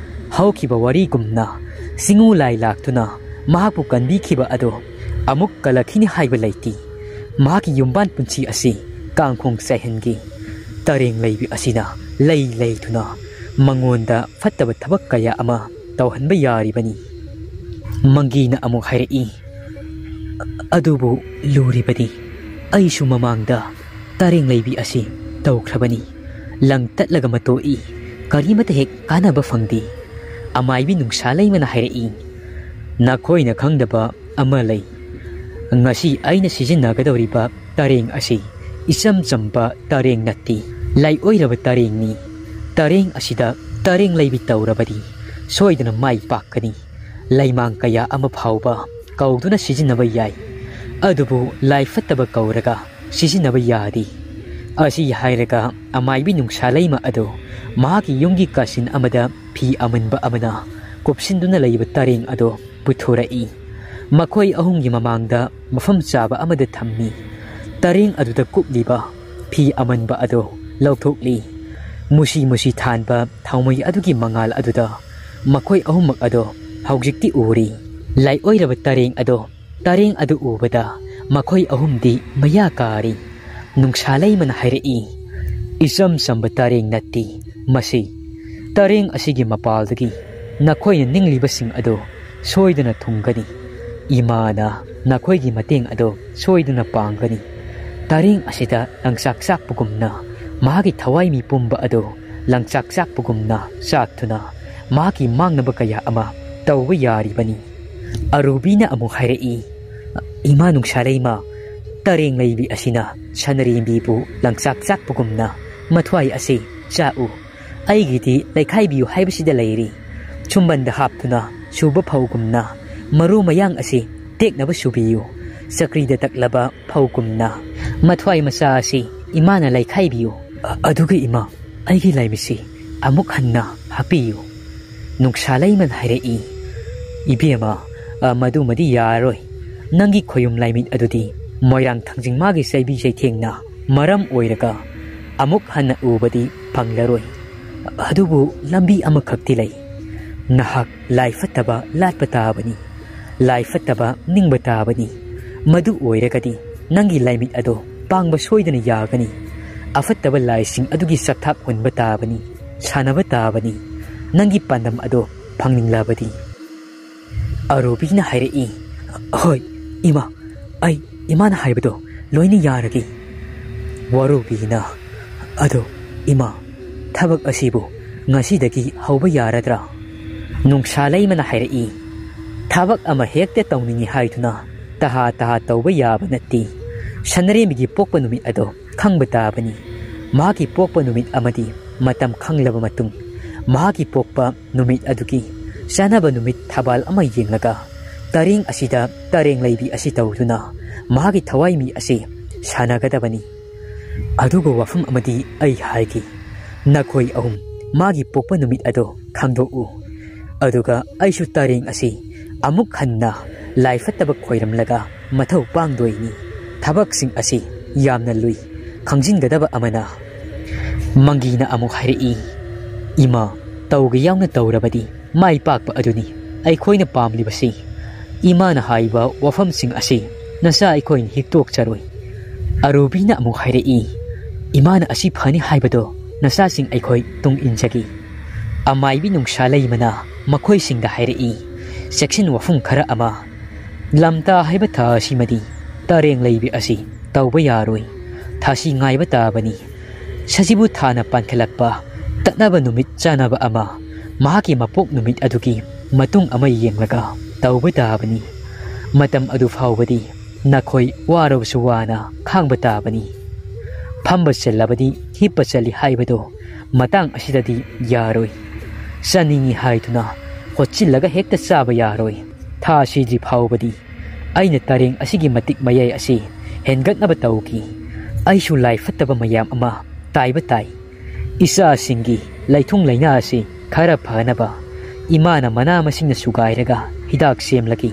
ꯍꯧꯈꯤꯕ ꯋꯥꯔꯤꯒꯨꯝꯅ ꯆꯤꯡꯉꯨ ꯂꯥꯏ ꯂꯥꯛꯇꯨꯅ ꯃꯍꯥꯛꯄꯨ ꯀꯟꯕꯤꯈꯤꯕ ꯑꯗꯣ ꯑꯃꯨꯛ ꯀꯜꯂꯛꯈꯤꯅꯤ ꯍꯥꯏꯕ ꯂꯩꯇꯦ꯫ ꯃꯍꯥꯛꯀꯤ ꯌꯨꯝꯕꯥꯟ ꯄꯨꯟꯁꯤ ꯑꯁꯤ ꯀꯥꯡꯈꯣꯡ ꯆꯥꯏꯍꯟꯈꯤ꯫ ꯇꯔꯦꯡ ꯂꯩꯕꯤ ꯑꯁꯤꯅ ꯂꯩ ꯂꯩꯗꯨꯅ ꯃꯉꯣꯟꯗ ꯐꯠꯇꯕ ꯊꯕꯛ ꯀꯌꯥ ꯑꯃ ꯇꯧꯍꯟꯕ ꯌꯥꯔꯤꯕꯅꯤ꯫ ꯃꯪꯒꯤꯅ ꯑꯃꯨꯛ ꯍꯥꯏꯔꯛꯏ, "ꯑꯗꯨꯕꯨ ꯂꯨꯔꯤꯕꯗꯤ ꯑꯩꯁꯨ ꯃꯃꯥꯡꯗ ꯇꯔꯦꯡ ꯂꯩꯕꯤ ꯑꯁꯤ ꯇꯧꯈ꯭ꯔꯕꯅꯤ꯫ ꯂꯪ ꯇꯠꯂꯒ ꯃꯇꯣꯛꯏ, ꯀꯔꯤꯃꯠꯇ ꯍꯦꯛ ꯀꯥꯟꯅꯕ ꯐꯪꯗꯦ꯫ ꯑꯃꯥꯏꯕꯤ ꯅꯨꯡꯁꯥ ꯂꯩꯃꯅ ꯍꯥꯏꯔꯛꯏ, ꯅꯈꯣꯏꯅ ꯈꯪꯗꯕ ꯑꯃ ꯂꯩ꯫ ꯉꯁꯤ ꯑꯩꯅ ꯁꯤꯖꯤꯟꯅꯒꯗꯧꯔꯤꯕ ꯇꯔꯦꯡ ꯑꯁꯤ ꯏꯆꯝ ꯆꯝꯕ ꯇꯔꯦꯡ ꯅꯠꯇꯦ, ꯂꯥꯏꯑꯣꯏꯔꯕ ꯇꯔꯦꯡꯅꯤ꯫ ꯇꯔꯦꯡ ꯑꯁꯤꯗ ꯇꯔꯦꯡ ꯂꯩꯕꯤ ꯇꯧꯔꯕꯗꯤ ꯁꯣꯏꯗꯅ ꯃꯥꯏ ꯄꯥꯛꯀꯅꯤ꯫ ꯂꯩꯃꯥꯡ ꯀꯌꯥ ꯑꯃ ꯐꯥꯎꯕ ꯀꯧꯗꯨꯅ ꯁꯤꯖꯤꯟꯅꯕ ꯌꯥꯏ, ꯑꯗꯨꯕꯨ ꯂꯥꯏ ꯐꯠꯇꯕ ꯀꯧꯔꯒ ꯁꯤꯖꯤꯟꯅꯕ ꯌꯥꯗꯦ"꯫ ꯑꯁꯤ ꯍꯥꯏꯔꯒ ꯑꯃꯥꯏꯕꯤ ꯅꯨꯡꯁꯥ ꯂꯩꯃ ꯑꯗꯨ ꯃꯍꯥꯛꯀꯤ ꯌꯨꯝꯒꯤ ꯀꯥꯆꯤꯟ ꯑꯃꯗ ꯐꯤ ꯑꯃꯟꯕ ꯑꯃꯅ ꯀꯨꯞꯁꯤꯟꯗꯨꯅ ꯂꯩꯕ ꯇꯔꯦꯡ ꯑꯗꯨ ꯄꯨꯊꯣꯔꯛꯏ꯫ ꯃꯈꯣꯏ ꯑꯍꯨꯝꯒꯤ ꯃꯃꯥꯡꯗ ꯃꯐꯝ ꯆꯥꯕ ꯑꯃꯗ ꯊꯝꯃꯤ꯫ ꯇꯔꯦꯡ ꯑꯗꯨꯗ ꯀꯨꯞꯂꯤꯕ ꯐꯤ ꯑꯃꯟꯕ ꯑꯗꯨ ꯂꯧꯊꯣꯛꯂꯤ꯫ ꯃꯨꯁꯤ ꯃꯨꯁꯤ ꯊꯥꯟꯕ ꯊꯥꯎꯃꯩ ꯑꯗꯨꯒꯤ ꯃꯉꯥꯜ ꯑꯗꯨꯗ ꯃꯈꯣꯏ ꯑꯍꯨꯝꯃꯛ ꯑꯗꯨ ꯍꯧꯖꯤꯛꯇꯤ ꯎꯔꯤ꯫ ꯂꯥꯏꯑꯣꯏꯔꯕ ꯇꯔꯦꯡ ꯑꯗꯨ ꯇꯔꯦꯡ ꯑꯗꯨ ꯎꯕꯗ ꯃꯈꯣꯏ ꯑꯍꯨꯝꯗꯤ ꯃꯌꯥ ꯀꯥꯔꯤ꯫ ꯅꯨꯡꯁꯥ ꯂꯩꯃꯅ ꯍꯥꯏꯔꯛꯏ, "ꯏꯆꯝ ꯆꯝꯕ ꯇꯔꯦꯡ ꯅꯠꯇꯦ ꯃꯁꯤ꯫ ꯇꯔꯦꯡ ꯑꯁꯤꯒꯤ ꯃꯄꯥꯜꯗꯒꯤ ꯅꯈꯣꯏꯅ ꯅꯤꯡꯂꯤꯕꯁꯤꯡ ꯑꯗꯨ ꯁꯣꯏꯗꯅ ꯊꯨꯡꯒꯅꯤ꯫ ꯏꯃꯥꯅ ꯅꯈꯣꯏꯒꯤ ꯃꯇꯦꯡ ꯑꯗꯨ ꯁꯣꯏꯗꯅ ꯄꯥꯡꯒꯅꯤ꯫ ꯇꯔꯦꯡ ꯑꯁꯤꯗ ꯂꯪꯆꯥꯛ ꯆꯥꯛꯄꯒꯨꯝꯅ ꯃꯍꯥꯛꯀꯤ ꯊꯋꯥꯏ ꯃꯤ ꯄꯨꯝꯕ ꯑꯗꯨ ꯂꯪꯆꯥꯛ ꯆꯥꯛꯄꯒꯨꯝꯅ ꯆꯥꯛꯇꯨꯅ ꯃꯍꯥꯛꯀꯤ ꯃꯥꯡꯅꯕ ꯀꯌꯥ ꯑꯃ ꯇꯧꯕ ꯌꯥꯔꯤꯕꯅꯤ"꯫ ꯑꯔꯨꯕꯤꯅ ꯑꯃꯨꯛ ꯍꯥꯏꯔꯛꯏ, "ꯏꯃꯥ ꯅꯨꯡꯁꯥ ꯂꯩꯃ, ꯇꯔꯦꯡ ꯂꯩꯕꯤ ꯑꯁꯤꯅ ꯁꯅꯔꯦꯝꯕꯤꯕꯨ ꯂꯪꯆꯥꯛ ꯆꯥꯛꯄꯒꯨꯝꯅ ꯃꯊ꯭ꯋꯥꯏ ꯑꯁꯤ ꯆꯥꯛꯎ꯫ ꯑꯩꯒꯤꯗꯤ ꯂꯩꯈꯥꯏꯕꯤꯌꯨ ꯍꯥꯏꯕꯁꯤꯗ ꯂꯩꯔꯤ꯫ ꯁꯨꯝꯕꯟꯗ ꯍꯥꯞꯇꯨꯅ ꯁꯨꯕ ꯐꯧꯒꯨꯝꯅ ꯃꯔꯨ ꯃꯌꯥꯡ ꯑꯁꯤ ꯇꯦꯛꯅꯕ ꯁꯨꯕꯤꯌꯨ꯫ ꯆꯀ꯭ꯔꯤꯗ ꯇꯛꯂꯕ ꯐꯧꯒꯨꯝꯅ ꯃꯊ꯭ꯋꯥꯏ ꯃꯆꯥ ꯑꯁꯤ ꯏꯃꯥꯅ ꯂꯩꯈꯥꯏꯕꯤꯌꯨ꯫ ꯑ-, ꯑꯗꯨꯒ ꯏꯃꯥ, ꯑꯩꯒꯤ ꯂꯥꯏꯃꯤꯠꯁꯤ ꯑꯃꯨꯛ ꯍꯟꯅ ꯍꯥꯞꯄꯤꯌꯨ"꯫ ꯅꯨꯡꯁꯥ ꯂꯩꯃꯅ ꯍꯥꯏꯔꯛꯏ, "ꯏꯕꯦꯝꯃ, ꯑ, ꯃꯗꯨꯃꯗꯤ ꯌꯥꯔꯔꯣꯏ꯫ ꯅꯪꯒꯤ ꯈꯣꯌꯨꯝ ꯂꯥꯏꯃꯤꯠ ꯑꯗꯨꯗꯤ ꯃꯣꯏꯔꯥꯡ ꯊꯥꯡꯖꯤꯡ ꯃꯥꯒꯤ ꯆꯩꯕꯤ ꯆꯩꯊꯦꯡꯅ ꯃꯔꯝ ꯑꯣꯏꯔꯒ ꯑꯃꯨꯛ ꯍꯟꯅ ꯎꯕꯗꯤ ꯐꯪꯂꯔꯣꯏ꯫ ꯑꯗꯨꯕꯨ ꯂꯝꯕꯤ ꯑꯃꯈꯛꯇꯤ ꯂꯩ꯫ ꯅꯍꯥꯛ ꯂꯥꯏ ꯐꯠꯇꯕ ꯂꯥꯠꯄ ꯇꯥꯕꯅꯤ꯫ ꯂꯥꯏ ꯐꯠꯇꯕ ꯅꯤꯡꯕ ꯇꯥꯕꯅꯤ꯫ ꯃꯗꯨ ꯑꯣꯏꯔꯒꯗꯤ ꯅꯪꯒꯤ ꯂꯥꯏꯃꯤꯠ ꯑꯗꯣ ꯄꯥꯡꯕ ꯁꯣꯏꯗꯅ ꯌꯥꯒꯅꯤ"꯫ ꯑꯐꯠꯇꯕ ꯂꯥꯏꯁꯤꯡ ꯑꯗꯨꯒꯤ ꯆꯥꯛꯊꯥꯛ ꯍꯨꯟꯕ ꯇꯥꯕꯅꯤ, ꯁꯥꯟꯅꯕ ꯇꯥꯕꯅꯤ, ꯅꯪꯒꯤ ꯄꯥꯟꯗꯝ ꯑꯗꯣ ꯐꯪꯅꯤꯡꯂꯕꯗꯤ꯫ ꯑꯔꯨꯕꯤꯅ ꯍꯥꯏꯔꯛꯏ, "ꯍꯣꯏ, ꯏꯃꯥ, ꯑꯩ ꯏꯃꯥꯅ ꯍꯥꯏꯕꯗꯣ ꯂꯣꯏꯅ ꯌꯥꯔꯒꯦ꯫" ꯋꯥꯔꯨꯕꯤꯅ, "ꯑꯗꯣ ꯏꯃꯥ, ꯊꯕꯛ ꯑꯁꯤꯕꯨ ꯉꯁꯤꯗꯒꯤ ꯍꯧꯕ ꯌꯥꯔꯗ꯭ꯔꯥ?" ꯅꯨꯡꯁꯥ ꯂꯩꯃꯅ ꯍꯥꯏꯔꯛꯏ, "ꯊꯕꯛ ꯑꯃ ꯍꯦꯛꯇ ꯇꯧꯅꯤꯡꯉꯤ ꯍꯥꯏꯗꯨꯅ ꯇꯍꯥ ꯇꯍꯥ ꯇꯧꯕ ꯌꯥꯕ ꯅꯠꯇꯦ꯫ ꯁꯅꯔꯦꯝꯕꯤꯒꯤ ꯄꯣꯛꯄ ꯅꯨꯃꯤꯠ ꯑꯗꯣ ꯈꯪꯕ ꯇꯥꯕꯅꯤ꯫ ꯃꯍꯥꯛꯀꯤ ꯄꯣꯛꯄ ꯅꯨꯃꯤꯠ ꯑꯃꯗꯤ ꯃꯇꯝ ꯈꯪꯂꯕ ꯃꯇꯨꯡ, ꯃꯍꯥꯛꯀꯤ ꯄꯣꯛꯄ ꯅꯨꯃꯤꯠ ꯑꯗꯨꯒꯤ ꯆꯥꯅꯕ ꯅꯨꯃꯤꯠ ꯊꯕꯥꯜ ꯑꯃ ꯌꯦꯡꯂꯒ ꯇꯔꯦꯡ ꯑꯁꯤꯗ ꯇꯔꯦꯡ ꯂꯩꯕꯤ ꯑꯁꯤ ꯇꯧꯗꯨꯅ ꯃꯍꯥꯛꯀꯤ ꯊꯋꯥꯏ ꯃꯤ ꯑꯁꯤ ꯁꯥꯟꯅꯒꯗꯕꯅꯤ꯫ ꯑꯗꯨꯒ ꯋꯥꯐꯝ ꯑꯃꯗꯤ ꯑꯩ ꯍꯥꯏꯒꯦ, ꯅꯈꯣꯏ ꯑꯍꯨꯝ ꯃꯥꯒꯤ ꯄꯣꯛꯄ ꯅꯨꯃꯤꯠ ꯑꯗꯣ ꯈꯪꯗꯣꯛꯎ꯫ ꯑꯗꯨꯒ ꯑꯩꯁꯨ ꯇꯔꯦꯡ ꯑꯁꯤ ꯑꯃꯨꯛ ꯍꯟꯅ ꯂꯥꯏ ꯐꯠꯇꯕ ꯈꯣꯏꯔꯝꯂꯒ ꯃꯊꯧ ꯄꯥꯡꯗꯣꯏꯅꯤ꯫ ꯊꯕꯛꯁꯤꯡ ꯑꯁꯤ ꯌꯥꯝꯅ ꯂꯨꯏ, ꯈꯪꯖꯤꯟꯒꯗꯕ ꯑꯃꯅ꯫" ꯃꯪꯒꯤꯅ ꯑꯃꯨꯛ ꯍꯥꯏꯔꯛꯏ, "ꯏꯃꯥ, ꯇꯧꯒꯦ ꯌꯥꯎꯅ ꯇꯧꯔꯕꯗꯤ ꯃꯥꯏ ꯄꯥꯛꯄ ꯑꯗꯨꯅꯤ ꯑꯩꯈꯣꯏꯅ ꯄꯥꯝꯂꯤꯕꯁꯤ꯫ ꯏꯃꯥꯅ ꯍꯥꯏꯕ ꯋꯥꯐꯝꯁꯤꯡ ꯑꯁꯤ ꯅꯆꯥ ꯑꯩꯈꯣꯏꯅ ꯍꯤꯛꯇꯣꯛꯆꯔꯣꯏ꯫" ꯑꯔꯨꯕꯤꯅ ꯑꯃꯨꯛ ꯍꯥꯏꯔꯛꯏ, "ꯏꯃꯥꯅ ꯑꯁꯤ ꯐꯅꯤ ꯍꯥꯏꯕꯗꯣ ꯅꯆꯥꯁꯤꯡ ꯑꯩꯈꯣꯏ ꯇꯨꯡ ꯏꯟꯖꯒꯦ꯫" ꯑꯃꯥꯏꯕꯤ ꯅꯨꯡꯁꯥ ꯂꯩꯃꯅ ꯃꯈꯣꯏꯁꯤꯡꯗ ꯍꯥꯏꯔꯛꯏ, "ꯆꯦꯛꯁꯤꯟ ꯋꯥꯐꯝ ꯈꯔ ꯑꯃ, ꯂꯝꯇꯥ ꯍꯥꯏꯕ ꯊꯥ ꯑꯁꯤꯃꯗꯤ ꯇꯔꯦꯡ ꯂꯩꯕꯤ ꯑꯁꯤ ꯇꯧꯕ ꯌꯥꯔꯣꯏ꯫ ꯊꯥꯁꯤ ꯉꯥꯏꯕ ꯇꯥꯕꯅꯤ꯫ ꯁꯖꯤꯕꯨ ꯊꯥꯅ ꯄꯥꯟꯈꯠꯂꯛꯄ ꯇꯠꯅꯕ ꯅꯨꯃꯤꯠ ꯆꯥꯅꯕ ꯑꯃ, ꯃꯍꯥꯛꯀꯤ ꯃꯄꯣꯛ ꯅꯨꯃꯤꯠ ꯑꯗꯨꯒꯤ ꯃꯇꯨꯡ ꯑꯃ ꯌꯦꯡꯂꯒ ꯇꯧꯕ ꯇꯥꯕꯅꯤ꯫ ꯃꯇꯝ ꯑꯗꯨ ꯐꯥꯎꯕꯗꯤ ꯅꯈꯣꯏ ꯋꯥꯔꯕꯁꯨ ꯋꯥꯅ ꯈꯥꯡꯕ ꯇꯥꯕꯅꯤ꯫ ꯐꯝꯕ ꯆꯜꯂꯕꯗꯤ ꯍꯤꯞꯄ ꯆꯜꯂꯤ ꯍꯥꯏꯕꯗꯣ ꯃꯇꯥꯡ ꯑꯁꯤꯗꯗꯤ ꯌꯥꯔꯣꯏ꯫ ꯆꯥꯅꯤꯡꯏ ꯍꯥꯏꯗꯨꯅ ꯍꯣꯠꯆꯤꯜꯂꯒ ꯍꯦꯛꯇ ꯆꯥꯕ ꯌꯥꯔꯣꯏ꯫ ꯊꯥ ꯁꯤꯗ꯭ꯔꯤ ꯐꯥꯎꯕꯗꯤ ꯑꯩꯅ ꯇꯔꯦꯡ ꯑꯁꯤꯒꯤ ꯃꯇꯤꯛ ꯃꯌꯥꯏ ꯑꯁꯤ ꯍꯦꯟꯒꯠꯅꯕ ꯇꯧꯈꯤ꯫ ꯑꯩꯁꯨ ꯂꯥꯏ ꯐꯠꯇꯕ ꯃꯌꯥꯝ ꯑꯃ ꯇꯥꯏꯕ ꯇꯥꯏ꯫ ꯏꯆꯥꯁꯤꯡꯒꯤ ꯂꯩꯊꯨꯡ ꯂꯩꯅꯥ ꯑꯁꯤ ꯈꯔ ꯐꯅꯕ ꯏꯃꯥꯅ ꯃꯅꯥ ꯃꯁꯤꯡꯅ ꯁꯨꯒꯥꯏꯔꯒ ꯍꯤꯗꯥꯛ ꯁꯦꯝꯂꯒꯦ꯫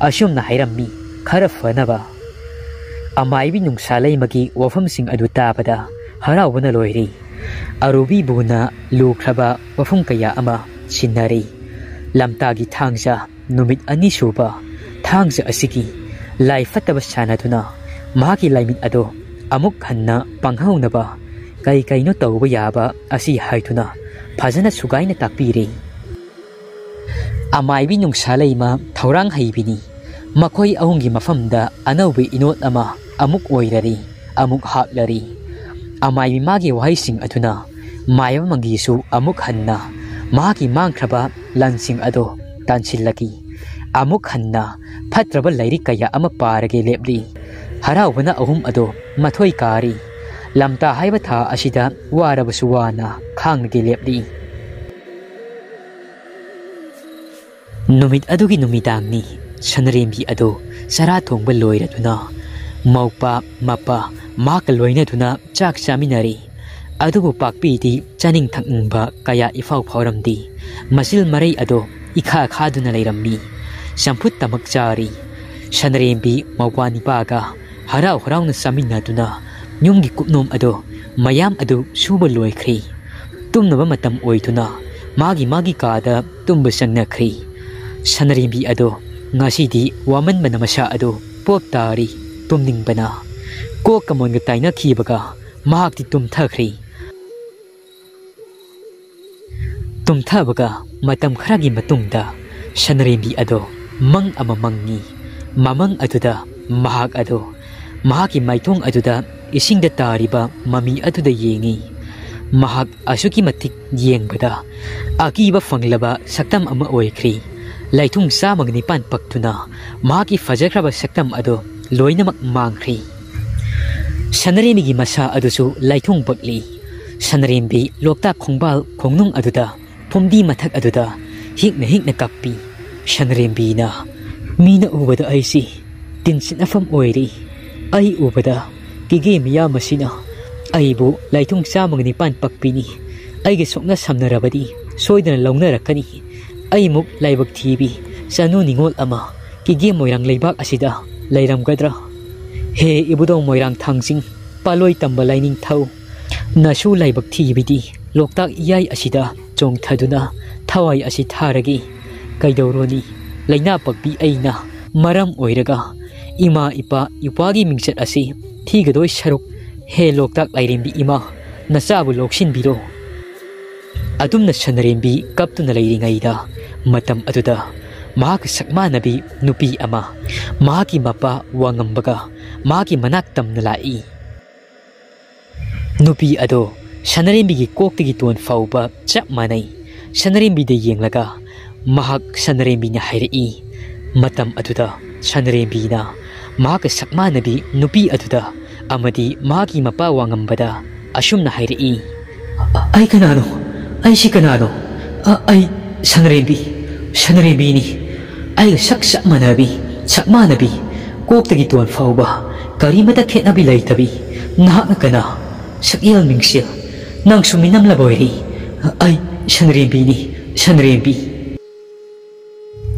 ꯑꯁꯨꯝꯅ ꯍꯥꯏꯔꯝꯃꯤ, ꯈꯔ ꯐꯅꯕ꯫" ꯑꯃꯥꯏꯕꯤ ꯅꯨꯡꯁꯥ ꯂꯩꯃꯒꯤ ꯋꯥꯐꯝꯁꯤꯡ ꯑꯗꯨ ꯇꯥꯕꯗ ꯍꯔꯥꯎꯕꯅ ꯂꯣꯏꯔꯦ꯫ ꯑꯔꯨꯕꯤꯕꯨꯅ ꯂꯨꯈ꯭ꯔꯕ ꯋꯥꯐꯝ ꯀꯌꯥ ꯑꯃ ꯁꯤꯟꯅꯔꯦ꯫ ꯂꯝꯇꯥꯒꯤ ꯊꯥꯡꯖ ꯅꯨꯃꯤꯠ ꯑꯅꯤ ꯁꯨꯕ ꯊꯥꯡꯖ ꯑꯁꯤꯒꯤ ꯂꯥꯏ ꯐꯠꯇꯕ ꯁꯥꯟꯅꯗꯨꯅ ꯃꯍꯥꯛꯀꯤ ꯂꯥꯏꯃꯤꯠ ꯑꯗꯨ ꯑꯃꯨꯛ ꯍꯟꯅ ꯄꯪꯍꯧꯅꯕ ꯀꯩ ꯀꯩꯅꯣ ꯇꯧꯕ ꯌꯥꯕ ꯑꯁꯤ ꯍꯥꯏꯗꯨꯅ ꯐꯖꯅ ꯁꯨꯒꯥꯏꯅ ꯇꯥꯛꯄꯤꯔꯦ꯫ ꯑꯃꯥꯏꯕꯤ ꯅꯨꯡꯁꯥꯂꯩꯃ ꯊꯧꯔꯥꯡ ꯍꯩꯕꯤꯅꯤ꯫ ꯃꯈꯣꯏ ꯑꯍꯨꯝꯒꯤ ꯃꯐꯝꯗ ꯑꯅꯧꯕ ꯏꯅꯣꯠ ꯑꯃ ꯑꯃꯨꯛ ꯑꯣꯏꯔꯔꯤ, ꯑꯃꯨꯛ ꯍꯥꯞꯂꯔꯤ꯫ ꯑꯃꯥꯏꯕꯤ ꯃꯥꯒꯤ ꯋꯥꯍꯩꯁꯤꯡ ꯑꯗꯨꯅ ꯃꯥꯏꯕ ꯃꯪꯒꯤꯁꯨ ꯑꯃꯨꯛ ꯍꯟꯅ ꯃꯍꯥꯛꯀꯤ ꯃꯥꯡꯈ꯭ꯔꯕ ꯂꯟꯁꯤꯡ ꯑꯗꯨ ꯇꯥꯟꯁꯤꯜꯂꯛꯏ꯫ ꯑꯃꯨꯛ ꯍꯟꯅ ꯐꯠꯇ꯭ꯔꯕ ꯂꯥꯏꯔꯤꯛ ꯀꯌꯥ ꯑꯃ ꯄꯥꯔꯒꯦ ꯂꯦꯞꯂꯤ꯫ ꯍꯔꯥꯎꯕꯅ ꯑꯍꯨꯝ ꯑꯗꯨ ꯃꯊꯣꯏ ꯀꯥꯔꯤ꯫ ꯂꯝꯇꯥ ꯍꯥꯏꯕ ꯊꯥ ꯑꯁꯤꯗ ꯋꯥꯔꯕꯁꯨ ꯋꯥꯅ ꯈꯥꯡꯂꯒꯦ ꯂꯦꯞꯂꯤ꯫ ꯅꯨꯃꯤꯠ ꯑꯗꯨꯒꯤ ꯅꯨꯃꯤꯗꯥꯡꯅꯤ꯫ ꯁꯅꯔꯦꯝꯕꯤ ꯑꯗꯨ ꯆꯔꯥ ꯊꯣꯡꯕ ꯂꯣꯏꯔꯗꯨꯅ ꯃꯧꯄꯥ, ꯃꯄꯥ, ꯃꯍꯥꯛꯀ ꯂꯣꯏꯅꯗꯨꯅ ꯆꯥꯛ ꯆꯥꯃꯤꯟꯅꯔꯤ꯫ ꯑꯗꯨꯕꯨ ꯄꯥꯛꯄꯤꯗꯤ ꯆꯥꯅꯤꯡ ꯊꯛꯅꯤꯡꯕ ꯀꯌꯥ ꯏꯐꯥꯎ ꯐꯥꯎꯔꯝꯗꯦ꯫ ꯃꯆꯤꯜ ꯃꯔꯩ ꯑꯗꯨ ꯏꯈꯥ ꯈꯥꯗꯨꯅ ꯂꯩꯔꯝꯃꯤ꯫ ꯆꯝꯐꯨꯠꯇꯃꯛ ꯆꯥꯔꯤ꯫ ꯁꯅꯔꯦꯝꯕꯤ ꯃꯧꯄ꯭ꯋꯥ ꯅꯤꯄꯥꯒ ꯍꯔꯥꯎ ꯍꯔꯥꯎꯅ ꯆꯥꯃꯤꯟꯅꯗꯨꯅ ꯌꯨꯝꯒꯤ ꯀꯨꯞꯅꯣꯝ ꯑꯗꯨ ꯃꯌꯥꯝ ꯑꯗꯨ ꯁꯨꯕ ꯂꯣꯏꯈ꯭ꯔꯦ꯫ ꯇꯨꯝꯅꯕ ꯃꯇꯝ ꯑꯣꯏꯗꯨꯅ ꯃꯥꯒꯤ ꯃꯥꯒꯤ ꯀꯥꯗ ꯇꯨꯝꯕ ꯆꯪꯅꯈ꯭ꯔꯦ꯫ ꯁꯅꯔꯦꯝꯕꯤ ꯑꯗꯣ ꯉꯁꯤꯗꯤ ꯋꯥꯃꯟꯕꯅ ꯃꯁꯥ ꯑꯗꯨ ꯄꯣꯞ ꯇꯥꯔꯤ꯫ ꯇꯨꯝꯅꯤꯡꯕꯅ ꯀꯣꯛꯀ ꯃꯣꯟꯒ ꯇꯥꯏꯅꯈꯤꯕꯒ ꯃꯍꯥꯛꯇꯤ ꯇꯨꯝꯊꯈ꯭ꯔꯦ꯫ ꯇꯨꯝꯊꯕꯒ ꯃꯇꯝ ꯈꯔꯒꯤ ꯃꯇꯨꯡꯗ ꯁꯅꯔꯦꯝꯕꯤ ꯑꯗꯣ ꯃꯪ ꯑꯃ ꯃꯪꯉꯤ꯫ ꯃꯃꯪ ꯑꯗꯨꯗ ꯃꯍꯥꯛ ꯑꯗꯣ ꯃꯍꯥꯛꯀꯤ ꯃꯥꯏꯊꯣꯡ ꯑꯗꯨꯗ ꯏꯁꯤꯡꯗ ꯇꯥꯔꯤꯕ ꯃꯃꯤ ꯑꯗꯨꯗ ꯌꯦꯡꯉꯤ꯫ ꯃꯍꯥꯛ ꯑꯁꯨꯛꯀꯤ ꯃꯇꯤꯛ ꯌꯦꯡꯕꯗ ꯑꯀꯤꯕ ꯐꯪꯂꯕ ꯁꯛꯇꯝ ꯑꯃ ꯑꯣꯏꯈ꯭ꯔꯤ꯫ ꯂꯥꯏꯊꯨꯡ ꯆꯥꯝꯃꯒ ꯅꯤꯄꯥꯟ ꯄꯛꯇꯨꯅ ꯃꯍꯥꯛꯀꯤ ꯐꯖꯈ꯭ꯔꯕ ꯁꯛꯇꯝ ꯑꯗꯨ ꯂꯣꯏꯅꯃꯛ ꯃꯥꯡꯈ꯭ꯔꯤ꯫ ꯁꯅꯔꯦꯝꯕꯤꯒꯤ ꯃꯁꯥ ꯑꯗꯨꯁꯨ ꯂꯥꯏꯊꯨꯡ ꯄꯛꯂꯤ꯫ ꯁꯅꯔꯦꯝꯕꯤ ꯂꯣꯛꯇꯥꯛ ꯈꯣꯡꯕꯥꯜ ꯈꯣꯡꯅꯨꯡ ꯑꯗꯨꯗ ꯐꯨꯝꯗꯤ ꯃꯊꯛ ꯑꯗꯨꯗ ꯍꯤꯛꯅ ꯍꯤꯛꯅ ꯀꯞꯄꯤ꯫ ꯁꯅꯔꯦꯝꯕꯤꯅ, "ꯃꯤꯅ ꯎꯕꯗ ꯑꯩꯁꯤ ꯇꯤꯟ ꯁꯤꯠꯅꯐꯝ ꯑꯣꯏꯔꯤ꯫ ꯑꯩ ꯎꯕꯗ ꯀꯤꯒꯦ ꯃꯤꯌꯥꯝ ꯑꯁꯤꯅ ꯑꯩꯕꯨ ꯂꯥꯏꯊꯨꯡ ꯆꯥꯝꯃꯒ ꯅꯤꯄꯥꯟ ꯄꯛꯄꯤꯅꯤ꯫ ꯑꯩꯒ ꯁꯣꯛꯅ ꯁꯝꯅꯔꯕꯗꯤ ꯁꯣꯏꯗꯅ ꯂꯧꯅꯔꯛꯀꯅꯤ꯫ ꯑꯩꯃꯨꯛ ꯂꯥꯏꯕꯛ ꯊꯤꯕꯤ ꯆꯅꯨ ꯅꯤꯉꯣꯜ ꯑꯃ ꯀꯤꯒꯦ ꯃꯣꯏꯔꯥꯡ ꯂꯩꯕꯥꯛ ꯑꯁꯤꯗ ꯂꯩꯔꯝꯒꯗ꯭ꯔꯥ? ꯍꯦ ꯏꯕꯨꯙꯧ ꯃꯣꯏꯔꯥꯡ ꯊꯥꯡꯖꯤꯡ, ꯄꯥꯂꯣꯏ ꯇꯝꯕ ꯂꯥꯏꯅꯤꯡꯊꯧ, ꯅꯁꯨ ꯂꯥꯏꯕꯛ ꯊꯤꯕꯤꯗꯤ ꯂꯣꯛꯇꯥꯛ ꯏꯌꯥꯏ ꯑꯁꯤꯗ ꯆꯣꯡꯊꯗꯨꯅ ꯊꯋꯥꯏ ꯑꯁꯤ ꯊꯥꯔꯒꯦ꯫ ꯀꯩꯗꯧꯔꯨꯅꯤ, ꯂꯩꯅꯥ ꯄꯛꯄꯤ ꯑꯩꯅ ꯃꯔꯝ ꯑꯣꯏꯔꯒ "ꯏꯃꯥ, ꯏꯄꯥ, ꯏꯄ꯭ꯋꯥꯒꯤ ꯃꯤꯡꯆꯠ ꯑꯁꯤ ꯊꯤꯒꯗꯣꯏ ꯁꯔꯨꯛ, ꯍꯦ ꯂꯣꯛꯇꯥꯛ ꯂꯥꯏꯔꯦꯝꯕꯤ ꯏꯃꯥ, ꯅꯆꯥꯕꯨ ꯂꯧꯁꯤꯟꯕꯤꯔꯣ"꯫ ꯑꯗꯨꯝꯅ ꯁꯅꯔꯦꯝꯕꯤ ꯀꯞꯇꯨꯅ ꯂꯩꯔꯤꯉꯩꯗ, ꯃꯇꯝ ꯑꯗꯨꯗ ꯃꯍꯥꯛꯀ ꯁꯛꯃꯥꯟꯅꯕꯤ ꯅꯨꯄꯤ ꯑꯃ ꯃꯍꯥꯛꯀꯤ ꯃꯄꯥ ꯋꯥꯉꯝꯕꯒ ꯃꯍꯥꯛꯀꯤ ꯃꯅꯥꯛ ꯇꯝꯅ ꯂꯥꯛꯏ꯫ ꯅꯨꯄꯤ ꯑꯗꯣ ꯁꯅꯔꯦꯝꯕꯤꯒꯤ ꯀꯣꯛꯇꯒꯤ ꯇꯣꯟ ꯐꯥꯎꯕ ꯆꯞ ꯃꯥꯟꯅꯩ꯫ ꯁꯅꯔꯦꯝꯕꯤꯗ ꯌꯦꯡꯂꯒ ꯃꯍꯥꯛ ꯁꯅꯔꯦꯝꯕꯤꯅ ꯍꯥꯏꯔꯛꯏ꯫ ꯃꯇꯝ ꯑꯗꯨꯗ ꯁꯅꯔꯦꯝꯕꯤꯅ ꯃꯍꯥꯛꯀ ꯁꯛꯃꯥꯟꯅꯕꯤ ꯅꯨꯄꯤ ꯑꯗꯨꯗ ꯑꯃꯗꯤ ꯃꯍꯥꯛꯀꯤ ꯃꯄꯥ ꯋꯥꯉꯝꯕꯗ ꯑꯁꯨꯝꯅ ꯍꯥꯏꯔꯛꯏ, "ꯑꯩ ꯀꯅꯥꯅꯣ? ꯑꯩꯁꯤ ꯀꯅꯥꯅꯣ? ꯑ-, ꯑꯩ ꯁꯅꯔꯦꯝꯕꯤ, ꯁꯅꯔꯦꯝꯕꯤꯅꯤ꯫ ꯑꯩꯒ ꯁꯛ ꯆꯞ ꯃꯥꯟꯅꯕꯤ, ꯁꯛ ꯃꯥꯟꯅꯕꯤ, ꯀꯣꯛꯇꯒꯤ ꯇꯣꯟ ꯐꯥꯎꯕ ꯀꯔꯤꯃꯇ ꯈꯦꯠꯅꯕꯤ ꯂꯩꯇꯕꯤ꯫ ꯅꯍꯥꯛꯅ ꯀꯅꯥ? ꯁꯛꯌꯦꯜ ꯃꯤꯡꯁꯦꯜ, ꯅꯪꯁꯨ ꯃꯤꯅꯝꯂꯕ ꯑꯣꯏꯔꯦ꯫ ꯑꯩ ꯁꯅꯔꯦꯝꯕꯤꯅꯤ, ꯁꯅꯔꯦꯝꯕꯤ"꯫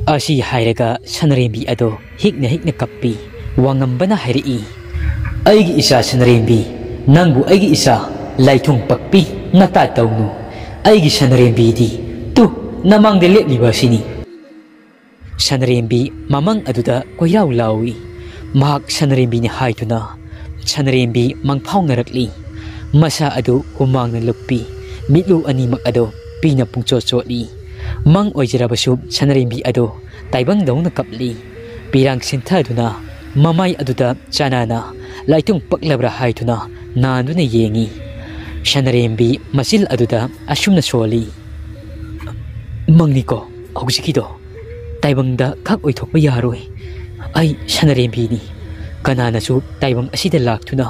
ꯑꯁꯤ ꯍꯥꯏꯔꯒ ꯁꯅꯔꯦꯝꯕꯤ ꯑꯗꯣ ꯍꯤꯛꯅ ꯍꯤꯛꯅ ꯀꯞꯄꯤ꯫ ꯋꯥꯉꯝꯕꯅ ꯍꯥꯏꯔꯛꯏ, "ꯑꯩꯒꯤ ꯏꯆꯥ ꯁꯅꯔꯦꯝꯕꯤ, ꯅꯪꯕꯨ ꯑꯩꯒꯤ ꯏꯆꯥ ꯂꯥꯏꯊꯨꯡ ꯄꯛꯄꯤ ꯅꯇꯥ ꯇꯧꯅꯨ꯫ ꯑꯩꯒꯤ ꯁꯅꯔꯦꯝꯕꯤꯗꯤ ꯇꯨ ꯅꯃꯥꯡꯗ ꯂꯦꯞꯂꯤꯕ ꯑꯁꯤꯅꯤ"꯫ ꯁꯅꯔꯦꯝꯕꯤ ꯃꯃꯪ ꯑꯗꯨꯗ ꯀꯣꯏꯔꯥꯎ ꯂꯥꯎꯏ꯫ ꯃꯍꯥꯛ ꯁꯅꯔꯦꯝꯕꯤꯅꯤ ꯍꯥꯏꯗꯨꯅ ꯁꯅꯔꯦꯝꯕꯤ ꯃꯪꯐꯥꯎꯅꯔꯛꯂꯤ꯫ ꯃꯁꯥ ꯑꯗꯨ ꯍꯨꯃꯥꯡꯅ ꯂꯨꯞꯄꯤ꯫ ꯃꯤꯠꯂꯨ ꯑꯅꯤꯃꯛ ꯑꯗꯨ ꯄꯤꯅ ꯄꯨꯡꯆꯣꯠ ꯆꯣꯠꯂꯤ꯫ ꯃꯪ ꯑꯣꯏꯖꯔꯕꯁꯨ ꯁꯅꯔꯦꯝꯕꯤ ꯑꯗꯨ ꯇꯥꯏꯕꯪꯗꯧꯅ ꯀꯞꯂꯤ꯫ ꯄꯤꯔꯥꯡ ꯁꯤꯟꯊꯗꯨꯅ ꯃꯃꯥꯏ ꯑꯗꯨꯗ ꯆꯅꯥꯅ ꯂꯥꯏꯇꯨꯡ ꯄꯛꯂꯕ꯭ꯔꯥ ꯍꯥꯏꯗꯨꯅ ꯅꯥꯟꯗꯨꯅ ꯌꯦꯡꯏ꯫ ꯁꯅꯔꯦꯝꯕꯤ ꯃꯆꯤꯜ ꯑꯗꯨꯗ ꯑꯁꯨꯝꯅ ꯁꯣꯜꯂꯤ, "ꯃꯪꯅꯤꯀꯣ ꯍꯧꯖꯤꯛꯀꯤꯗꯣ꯫ ꯇꯥꯏꯕꯪꯗ ꯈꯛ ꯑꯣꯏꯊꯣꯛꯄ ꯌꯥꯔꯣꯏ꯫ ꯑꯩ ꯁꯅꯔꯦꯝꯕꯤꯅꯤ꯫ ꯀꯅꯥꯅꯁꯨ ꯇꯥꯏꯕꯪ ꯑꯁꯤꯗ ꯂꯥꯛꯇꯨꯅ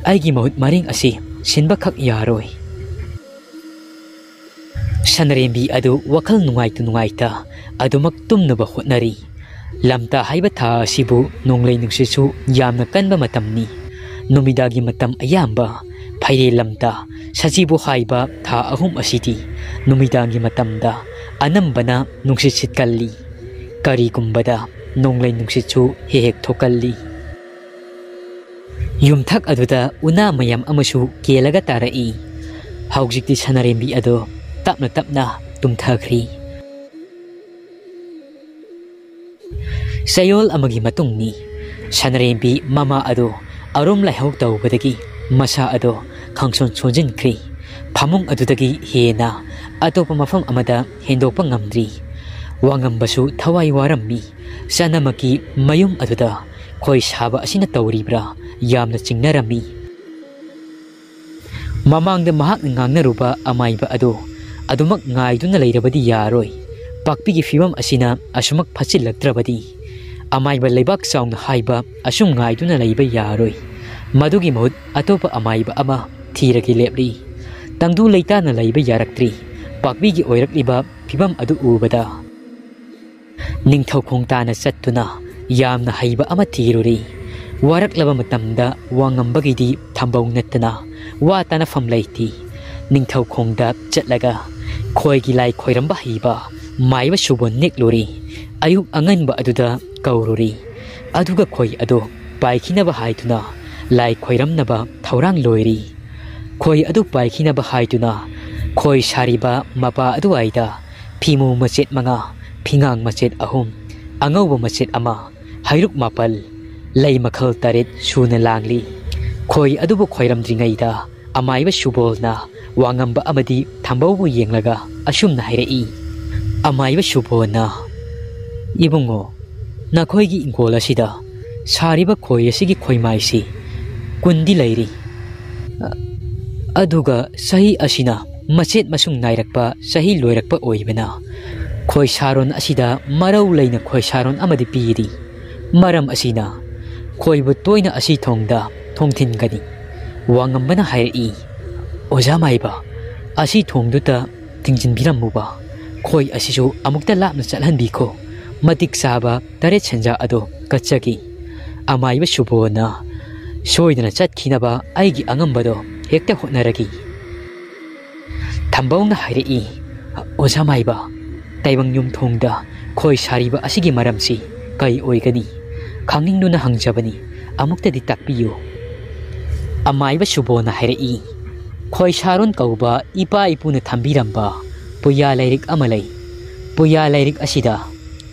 ꯑꯩꯒꯤ ꯃꯍꯨꯠ ꯃꯔꯦꯡ ꯑꯁꯤ ꯁꯤꯟꯕ ꯈꯛ ꯌꯥꯔꯣꯏ"꯫ ꯁꯅꯔꯦꯝꯕꯤ ꯑꯗꯨ ꯋꯥꯈꯜ ꯅꯨꯡꯉꯥꯏꯇ ꯅꯨꯡꯉꯥꯏꯇ ꯑꯗꯨꯃꯛ ꯇꯨꯝꯅꯕ ꯍꯣꯠꯅꯔꯤ꯫ ꯂꯝꯇꯥ ꯍꯥꯏꯕ ꯊꯥ ꯑꯁꯤꯕꯨ ꯅꯣꯡꯂꯩ ꯅꯨꯡꯁꯤꯠꯁꯨ ꯌꯥꯝꯅ ꯀꯟꯕ ꯃꯇꯝꯅꯤ꯫ ꯅꯨꯃꯤꯗꯥꯡꯒꯤ ꯃꯇꯝ ꯑꯌꯥꯝꯕ ꯐꯩꯔꯦꯜ ꯂꯝꯇꯥ, ꯁꯖꯤꯕꯨ ꯍꯥꯏꯕ ꯊꯥ ꯑꯍꯨꯝ ꯑꯁꯤꯗꯤ ꯅꯨꯃꯤꯗꯥꯡꯒꯤ ꯃꯇꯝꯗ ꯑꯅꯝꯕꯅ ꯅꯨꯡꯁꯤꯠ ꯁꯤꯠꯀꯜꯂꯤ꯫ ꯀꯔꯤꯒꯨꯝꯕꯗ ꯅꯣꯡꯂꯩ ꯅꯨꯡꯁꯤꯠꯁꯨ ꯍꯦꯛ ꯍꯦꯛ ꯊꯣꯛꯀꯜꯂꯤ꯫ ꯌꯨꯝꯊꯛ ꯑꯗꯨꯗ ꯎꯅꯥ ꯃꯌꯥꯝ ꯑꯃꯁꯨ ꯀꯦꯜꯂꯒ ꯇꯥꯔꯛꯏ꯫ ꯍꯧꯖꯤꯛꯇꯤ ꯁꯅꯥꯔꯦꯝꯕꯤ ꯑꯗꯣ ꯇꯞꯅ ꯇꯞꯅ ꯇꯨꯝꯊꯈ꯭ꯔꯤ꯫ ꯆꯌꯣꯜ ꯑꯃꯒꯤ ꯃꯇꯨꯡꯅꯤ꯫ ꯁꯅꯔꯦꯝꯕꯤ ꯃꯃꯥ ꯑꯗꯨ ꯑꯔꯨꯝ ꯂꯥꯏꯍꯧ ꯇꯧꯕꯗꯒꯤ ꯃꯁꯥ ꯑꯗꯨ ꯈꯪꯁꯣꯟ ꯁꯣꯟꯖꯤꯟꯈ꯭ꯔꯤ꯫ ꯐꯃꯨꯡ ꯑꯗꯨꯗꯒꯤ ꯍꯦꯟꯅ ꯑꯇꯣꯞꯄ ꯃꯐꯝ ꯑꯃꯗ ꯍꯦꯟꯗꯣꯛꯄ ꯉꯝꯗ꯭ꯔꯤ꯫ ꯋꯥꯉꯝꯕꯁꯨ ꯊꯋꯥꯏ ꯋꯥꯔꯝꯃꯤ꯫ ꯆꯅꯃꯛꯀꯤ ꯃꯌꯨꯝ ꯑꯗꯨꯗ ꯈꯣꯏ ꯁꯥꯕ ꯑꯁꯤꯅ ꯇꯧꯔꯤꯕ꯭ꯔꯥ ꯌꯥꯝꯅ ꯆꯤꯡꯅꯔꯝꯃꯤ꯫ ꯃꯃꯥꯡꯗ ꯃꯍꯥꯛꯅ ꯉꯥꯡꯅꯔꯨꯕ ꯑꯃꯥꯏꯕ ꯑꯗꯨ ꯑꯗꯨꯃꯛ ꯉꯥꯏꯗꯨꯅ ꯂꯩꯔꯕꯗꯤ ꯌꯥꯔꯣꯏ꯫ ꯄꯥꯛꯄꯤꯒꯤ ꯐꯤꯕꯝ ꯑꯁꯤꯅ ꯑꯁꯨꯃꯛ ꯐꯠꯆꯤꯜꯂꯛꯇ꯭ꯔꯕꯗꯤ ꯑꯃꯥꯏꯕ ꯂꯩꯕꯥꯛ ꯆꯥꯎꯅ ꯍꯥꯏꯕ ꯑꯁꯨꯝ ꯉꯥꯏꯗꯨꯅ ꯂꯩꯕ ꯌꯥꯔꯣꯏ꯫ ꯃꯗꯨꯒꯤ ꯃꯍꯨꯠ ꯑꯇꯣꯞꯄ ꯑꯃꯥꯏꯕ ꯑꯃ ꯊꯤꯔꯒꯦ ꯂꯦꯞꯂꯤ꯫ ꯇꯪꯗꯨ ꯂꯩꯇꯥꯅ ꯂꯩꯕ ꯌꯥꯔꯛꯇ꯭ꯔꯤ꯫ ꯄꯥꯛꯄꯤꯒꯤ ꯑꯣꯏꯔꯛꯂꯤꯕ ꯐꯤꯕꯝ ꯑꯗꯨ ꯎꯕꯗ ꯅꯤꯡꯊꯧꯈꯣꯡ ꯇꯥꯅ ꯆꯠꯇꯨꯅ ꯌꯥꯝꯅ ꯍꯩꯕ ꯑꯃ ꯊꯤꯔꯨꯔꯤ꯫ ꯋꯥꯔꯛꯂꯕ ꯃꯇꯝꯗ ꯋꯥꯉꯝꯕꯒꯤꯗꯤ ꯊꯝꯕꯧ ꯅꯠꯇꯅ ꯋꯥ ꯇꯥꯅꯐꯝ ꯂꯩꯇꯦ꯫ ꯅꯤꯡꯊꯧꯈꯣꯡꯗ ꯆꯠꯂꯒ ꯈꯣꯏꯒꯤ ꯂꯥꯏ ꯈꯣꯏꯔꯝꯕ ꯍꯩꯕ ꯃꯥꯏꯕ ꯁꯨꯕꯣꯟ ꯅꯦꯛꯂꯨꯔꯤ꯫ ꯑꯌꯨꯛ ꯑꯉꯟꯕ ꯑꯗꯨꯗ ꯀꯧꯔꯨꯔꯤ꯫ ꯑꯗꯨꯒ ꯈꯣꯏ ꯑꯗꯨ ꯄꯥꯏꯈꯤꯅꯕ ꯍꯥꯏꯗꯨꯅ ꯂꯥꯏ ꯈꯣꯏꯔꯝꯅꯕ ꯊꯧꯔꯥꯡ ꯂꯣꯏꯔꯤ꯫ ꯈꯣꯏ ꯑꯗꯨ ꯄꯥꯏꯈꯤꯅꯕ ꯍꯥꯏꯗꯨꯅ ꯈꯣꯏ ꯁꯥꯔꯤꯕ ꯃꯄꯥ ꯑꯗꯨꯋꯥꯏꯗ ꯐꯤꯃꯨ ꯃꯆꯦꯠ ꯃꯉꯥ, ꯐꯤꯉꯥꯡ ꯃꯆꯦꯠ ꯑꯍꯨꯝ, ꯑꯉꯧꯕ ꯃꯆꯦꯠ ꯑꯃ, ꯍꯩꯔꯨꯛ ꯃꯥꯄꯜ, ꯂꯩ ꯃꯈꯜ ꯇꯔꯦꯠ ꯁꯨꯅ ꯂꯥꯡꯂꯤ꯫ ꯈꯣꯏ ꯑꯗꯨꯕꯨ ꯈꯣꯏꯔꯝꯗ꯭ꯔꯤꯉꯩꯗ ꯑꯃꯥꯏꯕ ꯁꯨꯕꯣꯜꯅ ꯋꯥꯉꯝꯕ ꯑꯃꯗꯤ ꯊꯝꯕꯧꯕꯨ ꯌꯦꯡꯂꯒ ꯑꯁꯨꯝꯅ ꯍꯥꯏꯔꯛꯏ꯫ ꯑꯃꯥꯏꯕ ꯁꯨꯕꯣꯜꯅ, "ꯏꯕꯨꯡꯉꯣ, ꯅꯈꯣꯏꯒꯤ ꯏꯪꯈꯣꯜ ꯑꯁꯤꯗ ꯁꯥꯔꯤꯕ ꯈꯣꯏ ꯑꯁꯤꯒꯤ ꯈꯣꯏꯃꯥꯏꯁꯤ ꯀꯨꯟꯗꯤ ꯂꯩꯔꯤ꯫ ꯑ-, ꯑꯗꯨꯒ ꯆꯍꯤ ꯑꯁꯤꯅ ꯃꯆꯦꯠ ꯃꯁꯨꯡ ꯅꯥꯏꯔꯛꯄ ꯆꯍꯤ ꯂꯣꯏꯔꯛꯄ ꯑꯣꯏꯕꯅ ꯈꯣꯏ ꯁꯥꯔꯣꯟ ꯑꯁꯤꯗ ꯃꯔꯧ ꯂꯩꯅ ꯈꯣꯏ ꯁꯥꯔꯣꯟ ꯑꯃꯗꯤ ꯄꯤꯔꯤ꯫ ꯃꯔꯝ ꯑꯁꯤꯅ ꯈꯣꯏꯕꯨ ꯇꯣꯏꯅ ꯑꯁꯤ ꯊꯣꯡꯗ ꯊꯣꯡꯊꯤꯟꯒꯅꯤ꯫" ꯋꯥꯉꯝꯕꯅ ꯍꯥꯏꯔꯛꯏ, "ꯑꯣꯖꯥ ꯃꯥꯏꯕ, ꯑꯁꯤ ꯊꯣꯡꯗꯨꯗ ꯊꯤꯡꯖꯤꯟꯕꯤꯔꯝꯃꯨꯕ꯫ ꯈꯣꯏ ꯑꯁꯤꯁꯨ ꯑꯃꯨꯛꯇ ꯂꯥꯞꯅ ꯆꯠꯍꯟꯕꯤꯈꯣ꯫ ꯃꯇꯤꯛ ꯆꯥꯕ ꯇꯔꯦꯠ ꯁꯦꯟꯖꯥ ꯑꯗꯣ ꯀꯠꯆꯒꯦ꯫ ꯑꯃꯥꯏꯕ ꯁꯨꯕꯣꯅ ꯁꯣꯏꯗꯅ ꯆꯠꯈꯤꯅꯕ ꯑꯩꯒꯤ ꯑꯉꯝꯕꯗꯣ ꯍꯦꯛꯇ ꯍꯣꯠꯅꯔꯒꯦ꯫" ꯊꯝꯕꯧꯅ ꯍꯥꯏꯔꯛꯏ, "ꯑꯣꯖꯥ ꯃꯥꯏꯕ, ꯇꯥꯏꯕꯪ ꯌꯨꯝꯊꯣꯡꯗ ꯈꯣꯏ ꯁꯥꯔꯤꯕ ꯑꯁꯤꯒꯤ ꯃꯔꯝꯁꯤ ꯀꯔꯤ ꯑꯣꯏꯒꯅꯤ? ꯈꯪꯅꯤꯡꯗꯨꯅ ꯍꯪꯖꯕꯅꯤ, ꯑꯃꯨꯛꯇꯗꯤ ꯇꯥꯛꯄꯤꯌꯨ꯫" ꯑꯃꯥꯏꯕ ꯁꯨꯕꯣꯅ ꯍꯥꯏꯔꯛꯏ, "ꯈꯣꯏ ꯁꯥꯔꯣꯟ ꯀꯧꯕ ꯏꯄꯥ ꯏꯄꯨꯅ ꯊꯝꯕꯤꯔꯝꯕ ꯄꯨꯌꯥ ꯂꯥꯏꯔꯤꯛ ꯑꯃ ꯂꯩ꯫ ꯄꯨꯌꯥ ꯂꯥꯏꯔꯤꯛ ꯑꯁꯤꯗ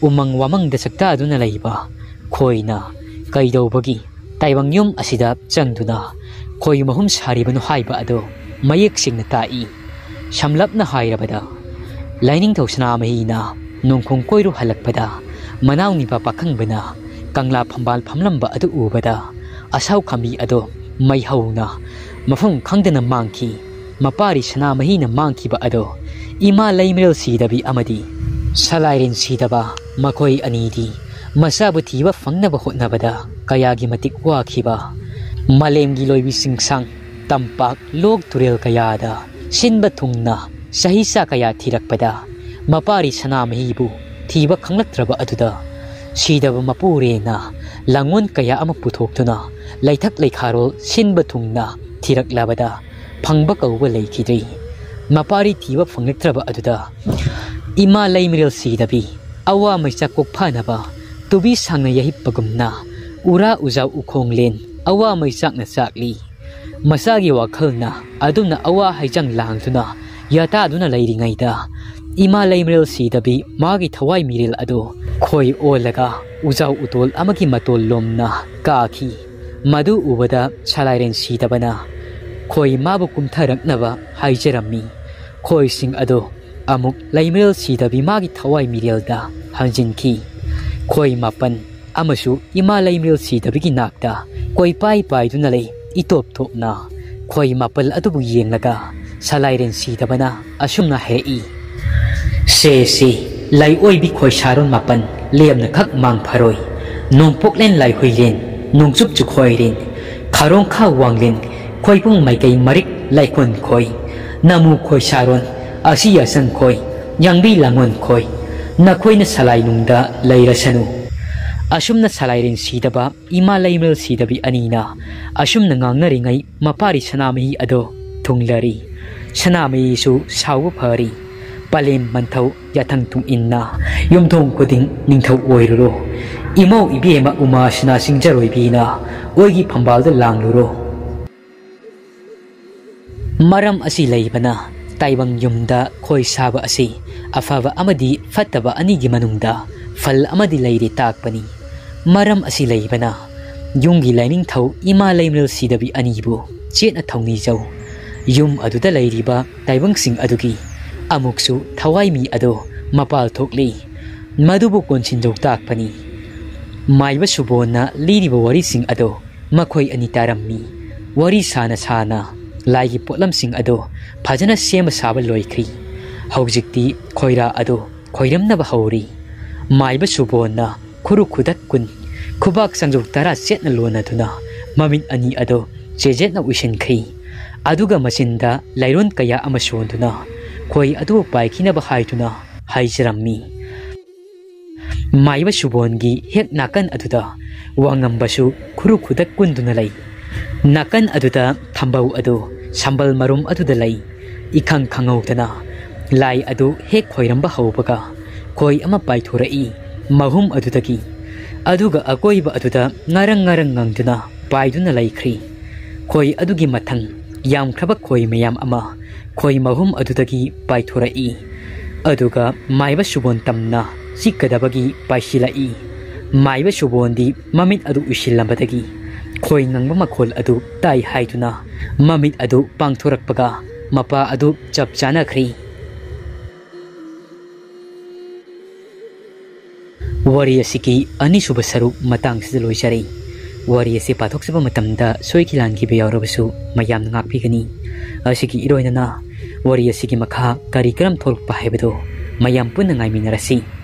ꯎꯃꯪ ꯋꯥꯃꯪꯗ ꯁꯛꯇꯥꯗꯨꯅ ꯂꯩꯕ ꯈꯣꯏꯅ ꯀꯩꯗꯧꯕꯒꯤ ꯇꯥꯏꯕꯪ ꯌꯨꯝ ꯑꯁꯤꯗ ꯆꯪꯗꯨꯅ ꯈꯣꯏ ꯃꯍꯨꯝ ꯁꯥꯔꯤꯕꯅꯣ ꯍꯥꯏꯕ ꯑꯗꯨ ꯃꯌꯦꯛ ꯁꯦꯡꯅ ꯇꯥꯛꯏ꯫ ꯁꯝꯂꯞꯅ ꯍꯥꯏꯔꯕꯗ, ꯂꯥꯏꯅꯤꯡꯊꯧ ꯁꯅꯥꯃꯍꯤꯅ ꯅꯣꯡꯈꯣꯡ ꯀꯣꯏꯔꯨ ꯍꯜꯂꯛꯄꯗ, ꯃꯅꯥꯎ ꯅꯤꯄꯥ ꯄꯥꯈꯪꯕꯅ ꯀꯪꯂꯥ ꯐꯝꯕꯥꯜ ꯐꯝꯂꯝꯕ ꯑꯗꯨ ꯎꯕꯗ, ꯑꯁꯥꯎ ꯈꯥꯝꯕꯤ ꯑꯗꯣ ꯃꯩ ꯍꯧꯅ ꯃꯐꯝ ꯈꯪꯗꯅ ꯃꯥꯡꯈꯤ꯫ ꯃꯄꯥꯔꯤ ꯁꯅꯥꯃꯍꯤꯅ ꯃꯥꯡꯈꯤꯕ ꯑꯗꯣ ꯏꯃꯥ ꯂꯩꯃꯔꯦꯜ ꯁꯤꯗꯕꯤ ꯑꯃꯗꯤ ꯁꯂꯥꯏꯔꯦꯟ ꯁꯤꯗꯕ, ꯃꯈꯣꯏ ꯑꯅꯤꯗꯤ ꯃꯆꯥꯕꯨ ꯊꯤꯕ ꯐꯪꯅꯕ ꯍꯣꯠꯅꯕꯗ ꯀꯌꯥꯒꯤ ꯃꯇꯤꯛ ꯋꯥꯈꯤꯕ, ꯃꯥꯂꯦꯝꯒꯤ ꯂꯣꯏꯕꯤ ꯆꯤꯡꯁꯥꯡ, ꯇꯝꯄꯥꯛ, ꯂꯣꯛ ꯇꯨꯔꯦꯜ ꯀꯌꯥꯗ ꯁꯤꯟꯕ ꯊꯨꯡꯅ ꯆꯍꯤ ꯆꯥ ꯀꯌꯥ ꯊꯤꯔꯛꯄꯗ, ꯃꯄꯥꯔꯤ ꯁꯅꯥꯃꯍꯤꯕꯨ ꯊꯤꯕ ꯈꯪꯂꯛꯇ꯭ꯔꯕ ꯑꯗꯨꯗ, ꯁꯤꯗꯕ ꯃꯄꯨꯔꯦꯅ ꯂꯥꯡꯑꯣꯟ ꯀꯌꯥ ꯑꯃ ꯄꯨꯊꯣꯛꯇꯨꯅ ꯂꯩꯊꯛ ꯂꯩꯈꯥꯔꯣꯜ ꯁꯤꯟꯕ ꯊꯨꯡꯅ ꯊꯤꯔꯛꯂꯕꯗ, ꯐꯪꯕ ꯀꯧꯕ ꯂꯩꯈꯤꯗ꯭ꯔꯤ꯫ ꯃꯄꯥꯔꯤ ꯊꯤꯕ ꯐꯪꯂꯛꯇ꯭ꯔꯕ ꯑꯗꯨꯗ, ꯏꯃꯥ ꯂꯩꯃꯔꯦꯜ ꯁꯤꯗꯕꯤ ꯑꯋꯥ ꯃꯩꯆꯥꯛ ꯀꯣꯛ ꯐꯥꯅꯕ ꯇꯨꯕꯤ ꯁꯥꯡꯅ ꯌꯥꯍꯤꯞꯄꯒꯨꯝꯅ ꯎꯔꯥ ꯎꯖꯥꯎ ꯎꯈꯣꯡꯂꯦꯟ ꯑꯋꯥ ꯃꯩꯆꯥꯛꯅ ꯆꯥꯛꯂꯤ꯫ ꯃꯆꯥꯒꯤ ꯋꯥꯈꯜꯅ ꯑꯗꯨꯝꯅ ꯑꯋꯥ ꯍꯩꯖꯥꯡ ꯂꯥꯡꯗꯨꯅ ꯌꯥꯇꯥꯗꯨꯅ ꯂꯩꯔꯤꯉꯩꯗ, ꯏꯃꯥ ꯂꯩꯃꯔꯦꯜ ꯁꯤꯗꯕꯤ ꯃꯥꯒꯤ ꯊꯋꯥꯏ ꯃꯤꯔꯦꯜ ꯑꯗꯨ ꯈꯣꯏ ꯑꯣꯜꯂꯒ ꯎꯖꯥꯎ ꯎꯇꯣꯜ ꯑꯃꯒꯤ ꯃꯇꯣꯜ ꯂꯣꯝꯅ ꯀꯥꯈꯤ꯫ ꯃꯗꯨ ꯎꯕꯗ ꯁꯂꯥꯏꯔꯦꯟ ꯁꯤꯗꯕꯅ ꯈꯣꯏ ꯃꯥꯕꯨ ꯀꯨꯝꯊꯔꯛꯅꯕ ꯍꯥꯏꯖꯔꯝꯃꯤ꯫ ꯈꯣꯏꯁꯤꯡ ꯑꯗꯨ ꯑꯃꯨꯛ ꯂꯩꯃꯔꯦꯜ ꯁꯤꯗꯕꯤ ꯃꯥꯒꯤ ꯊꯋꯥꯏ ꯃꯤꯔꯦꯜꯗ ꯍꯟꯖꯤꯟꯈꯤ꯫ ꯈꯣꯏ ꯃꯥꯄꯟ ꯑꯃꯁꯨ ꯏꯃꯥ ꯂꯩꯃꯔꯦꯜ ꯁꯤꯗꯕꯤꯒꯤ ꯅꯥꯛꯇ ꯀꯣꯏꯄꯥꯏ ꯄꯥꯏꯗꯨꯅ ꯂꯩ꯫ ꯏꯇꯣꯞ ꯇꯣꯞꯅ ꯈꯣꯏ ꯃꯥꯄꯜ ꯑꯗꯨꯕꯨ ꯌꯦꯡꯂꯒ ꯁꯂꯥꯏꯔꯦꯟ ꯁꯤꯗꯕꯅ ꯑꯁꯨꯝꯅ ꯍꯥꯏꯔꯛꯏ, "ꯁꯦ ꯁꯦ, ꯂꯥꯏꯑꯣꯏꯕꯤ ꯈꯣꯏ ꯁꯥꯔꯣꯟ ꯃꯥꯄꯜ ꯂꯦꯝꯅ ꯈꯛ ꯃꯥꯡ ꯐꯔꯣꯏ꯫ ꯅꯣꯡꯄꯣꯛꯂꯦꯟ ꯂꯥꯏꯍꯨꯏꯂꯦꯟ, ꯅꯣꯡꯆꯨꯞ ꯆꯨꯈꯣꯏꯔꯦꯟ, ꯈꯥꯔꯣꯡ ꯈꯥ ꯋꯥꯡꯂꯦꯟ, ꯈꯣꯏꯕꯨꯡ ꯃꯥꯏꯀꯩ ꯃꯔꯤꯛ ꯂꯥꯏꯈꯣꯟ ꯈꯣꯏ, ꯅꯃꯨ ꯈꯣꯏ ꯁꯥꯔꯣꯟ, ꯑꯁꯤ ꯑꯁꯪ ꯈꯣꯏ, ꯌꯥꯡꯕꯤ ꯂꯥꯡꯉꯣꯟ ꯈꯣꯏ, ꯅꯈꯣꯏꯅ ꯁꯂꯥꯏ ꯅꯨꯡꯗ ꯂꯩꯔꯁꯅꯨ"꯫ ꯑꯁꯨꯝꯅ ꯁꯂꯥꯏꯔꯦꯟ ꯁꯤꯗꯕ, ꯏꯃꯥ ꯂꯩꯃꯔꯦꯜ ꯁꯤꯗꯕꯤ ꯑꯅꯤꯅ ꯑꯁꯨꯝꯅ ꯉꯥꯡꯅꯔꯤꯉꯩ ꯃꯄꯥꯔꯤ ꯁꯅꯥꯃꯍꯤ ꯑꯗꯣ ꯊꯨꯡꯂꯔꯤ꯫ ꯁꯅꯥꯃꯍꯤꯁꯨ ꯁꯥꯎꯕ ꯐꯔꯤ꯫ ꯄꯂꯦꯝ ꯃꯟꯊꯧ ꯌꯥꯊꯪ ꯇꯨꯡ ꯏꯟꯅ ꯌꯨꯝꯊꯣꯡ ꯈꯨꯗꯤꯡ ꯅꯤꯡꯊꯧ ꯑꯣꯏꯔꯨꯔꯣ꯫ ꯏꯃꯧ ꯏꯕꯦꯝꯃ ꯎꯃꯥ ꯁꯅꯥ ꯁꯤꯡꯖꯔꯣꯏꯕꯤꯅ ꯑꯣꯏꯒꯤ ꯐꯝꯕꯥꯜꯗ ꯂꯥꯡꯂꯨꯔꯣ꯫ ꯃꯔꯝ ꯑꯁꯤ ꯂꯩꯕꯅ ꯇꯥꯏꯕꯪ ꯌꯨꯝꯗ ꯈꯣꯏ ꯁꯥꯕ ꯑꯁꯤ ꯑꯐꯕ ꯑꯃꯗꯤ ꯐꯠꯇꯕ ꯑꯅꯤꯒꯤ ꯃꯅꯨꯡꯗ ꯐꯜ ꯑꯃꯗꯤ ꯂꯩꯔꯦ ꯇꯥꯛꯄꯅꯤ꯫ ꯃꯔꯝ ꯑꯁꯤ ꯂꯩꯕꯅ ꯌꯨꯝꯒꯤ ꯂꯥꯏꯅꯤꯡꯊꯧ ꯏꯃꯥ ꯂꯩꯃꯔꯦꯜ ꯁꯤꯗꯕꯤ ꯑꯅꯤꯕꯨ ꯆꯦꯠꯅ ꯊꯧꯅꯤꯖꯧ꯫ ꯌꯨꯝ ꯑꯗꯨꯗ ꯂꯩꯔꯤꯕ ꯇꯥꯏꯕꯪꯁꯤꯡ ꯑꯗꯨꯒꯤ ꯑꯃꯨꯛꯁꯨ ꯊꯋꯥꯏ ꯃꯤ ꯑꯗꯣ ꯃꯄꯥꯜ ꯊꯣꯛꯂꯤ꯫ ꯃꯗꯨꯕꯨ ꯀꯣꯟꯁꯤꯟꯖꯧ ꯇꯥꯛꯄꯅꯤ꯫ ꯃꯥꯏꯕ ꯁꯨꯕꯣꯟꯅ ꯂꯤꯔꯤꯕ ꯋꯥꯔꯤꯁꯤꯡ ꯑꯗꯣ ꯃꯈꯣꯏ ꯑꯅꯤ ꯇꯥꯔꯝꯃꯤ꯫ ꯋꯥꯔꯤ ꯁꯥꯅ ꯁꯥꯅ ꯂꯥꯏꯒꯤ ꯄꯣꯠꯂꯝꯁꯤꯡ ꯑꯗꯣ ꯐꯖꯅ ꯁꯦꯝꯕ ꯁꯥꯕ ꯂꯣꯏꯈ꯭ꯔꯤ꯫ ꯍꯧꯖꯤꯛꯇꯤ ꯈꯣꯏꯔꯥ ꯑꯗꯣ ꯈꯣꯏꯔꯝꯅꯕ ꯍꯧꯔꯤ꯫ ꯃꯥꯏꯕ ꯁꯨꯕꯣꯟꯅ ꯈꯨꯔꯨ ꯈꯨꯗꯛ ꯀꯨꯟ, ꯈꯨꯕꯥꯛ ꯆꯪꯖꯧ ꯇꯔꯥ ꯆꯦꯠꯅ ꯂꯣꯟꯅꯗꯨꯅ ꯃꯃꯤꯠ ꯑꯅꯤ ꯑꯗꯣ ꯆꯦꯖꯦꯠꯅ ꯎꯏꯁꯤꯟꯈ꯭ꯔꯤ꯫ ꯑꯗꯨꯒ ꯃꯆꯤꯟꯗ ꯂꯥꯏꯔꯣꯟ ꯀꯌꯥ ꯑꯃ ꯁꯣꯟꯗꯨꯅ ꯈꯣꯏ ꯑꯗꯨ ꯄꯥꯏꯈꯤꯅꯕ ꯍꯥꯏꯗꯨꯅ ꯍꯥꯏꯖꯔꯝꯃꯤ꯫ ꯃꯥꯏꯕ ꯁꯨꯕꯣꯟꯒꯤ ꯍꯦꯛ ꯅꯥꯀꯟ ꯑꯗꯨꯗ ꯋꯥꯉꯝꯕꯁꯨ ꯈꯨꯔꯨ ꯈꯨꯗꯛ ꯀꯨꯟꯗꯨꯅ ꯂꯩ꯫ ꯅꯥꯀꯟ ꯑꯗꯨꯗ ꯊꯝꯕꯧ ꯑꯗꯨ ꯁꯝꯕꯜ ꯃꯔꯨꯝ ꯑꯗꯨꯗ ꯂꯩ꯫ ꯏꯈꯪ ꯈꯪꯍꯧꯗꯅ ꯂꯥꯏ ꯑꯗꯨ ꯍꯦꯛ ꯈꯣꯏꯔꯝꯕ ꯍꯧꯕꯒ ꯈꯣꯏ ꯑꯃ ꯄꯥꯏꯊꯣꯔꯛꯏ ꯃꯍꯨꯝ ꯑꯗꯨꯗꯒꯤ꯫ ꯑꯗꯨꯒ ꯑꯀꯣꯏꯕ ꯑꯗꯨꯗ ꯉꯔꯪ ꯉꯔꯪ ꯉꯪꯗꯨꯅ ꯄꯥꯏꯗꯨꯅ ꯂꯩꯈ꯭ꯔꯤ꯫ ꯈꯣꯏ ꯑꯗꯨꯒꯤ ꯃꯊꯪ ꯌꯥꯝꯈ꯭ꯔꯕ ꯈꯣꯏ ꯃꯌꯥꯝ ꯑꯃ ꯈꯣꯏ ꯃꯍꯨꯝ ꯑꯗꯨꯗꯒꯤ ꯄꯥꯏꯊꯣꯔꯛꯏ꯫ ꯑꯗꯨꯒ ꯃꯥꯏꯕ ꯁꯨꯕꯣꯟ ꯇꯝꯅ ꯆꯤꯛꯀꯗꯕꯒꯤ ꯄꯥꯏꯁꯤꯜꯂꯛꯏ꯫ ꯃꯥꯏꯕ ꯁꯨꯕꯣꯟꯗꯤ ꯃꯃꯤꯠ ꯑꯗꯨ ꯎꯏꯁꯤꯜꯂꯝꯕꯗꯒꯤ ꯈꯣꯏ ꯉꯪꯕ ꯃꯈꯣꯜ ꯑꯗꯨ ꯇꯥꯏ ꯍꯥꯏꯗꯨꯅ ꯃꯃꯤꯠ ꯑꯗꯨ ꯄꯥꯡꯊꯣꯔꯛꯄꯒ ꯃꯄꯥ ꯑꯗꯨ ꯆꯞ ꯆꯥꯅꯈ꯭ꯔꯤ꯫ ꯋꯥꯔꯤ ꯑꯁꯤꯒꯤ ꯑꯅꯤꯁꯨꯕ ꯁꯔꯨꯛ ꯃꯇꯥꯡꯁꯤꯗ ꯂꯣꯏꯖꯔꯦ꯫ ꯋꯥꯔꯤ ꯑꯁꯤ ꯄꯥꯊꯣꯛꯆꯕ ꯃꯇꯝꯗ ꯁꯣꯏꯈꯤ ꯂꯥꯟꯈꯤꯕ ꯌꯥꯎꯔꯕꯁꯨ ꯃꯌꯥꯝꯅ ꯉꯥꯛꯄꯤꯒꯅꯤ꯫ ꯑꯁꯤꯒꯤ ꯏꯔꯣꯏꯅꯅ ꯋꯥꯔꯤ ꯑꯁꯤꯒꯤ ꯃꯈꯥ ꯀꯔꯤ ꯀꯔꯝ ꯊꯣꯛꯂꯛꯄ ꯍꯥꯏꯕꯗꯨ ꯃꯌꯥꯝ ꯄꯨꯟꯅ ꯉꯥꯏꯃꯤꯟꯅꯔꯁꯤ꯫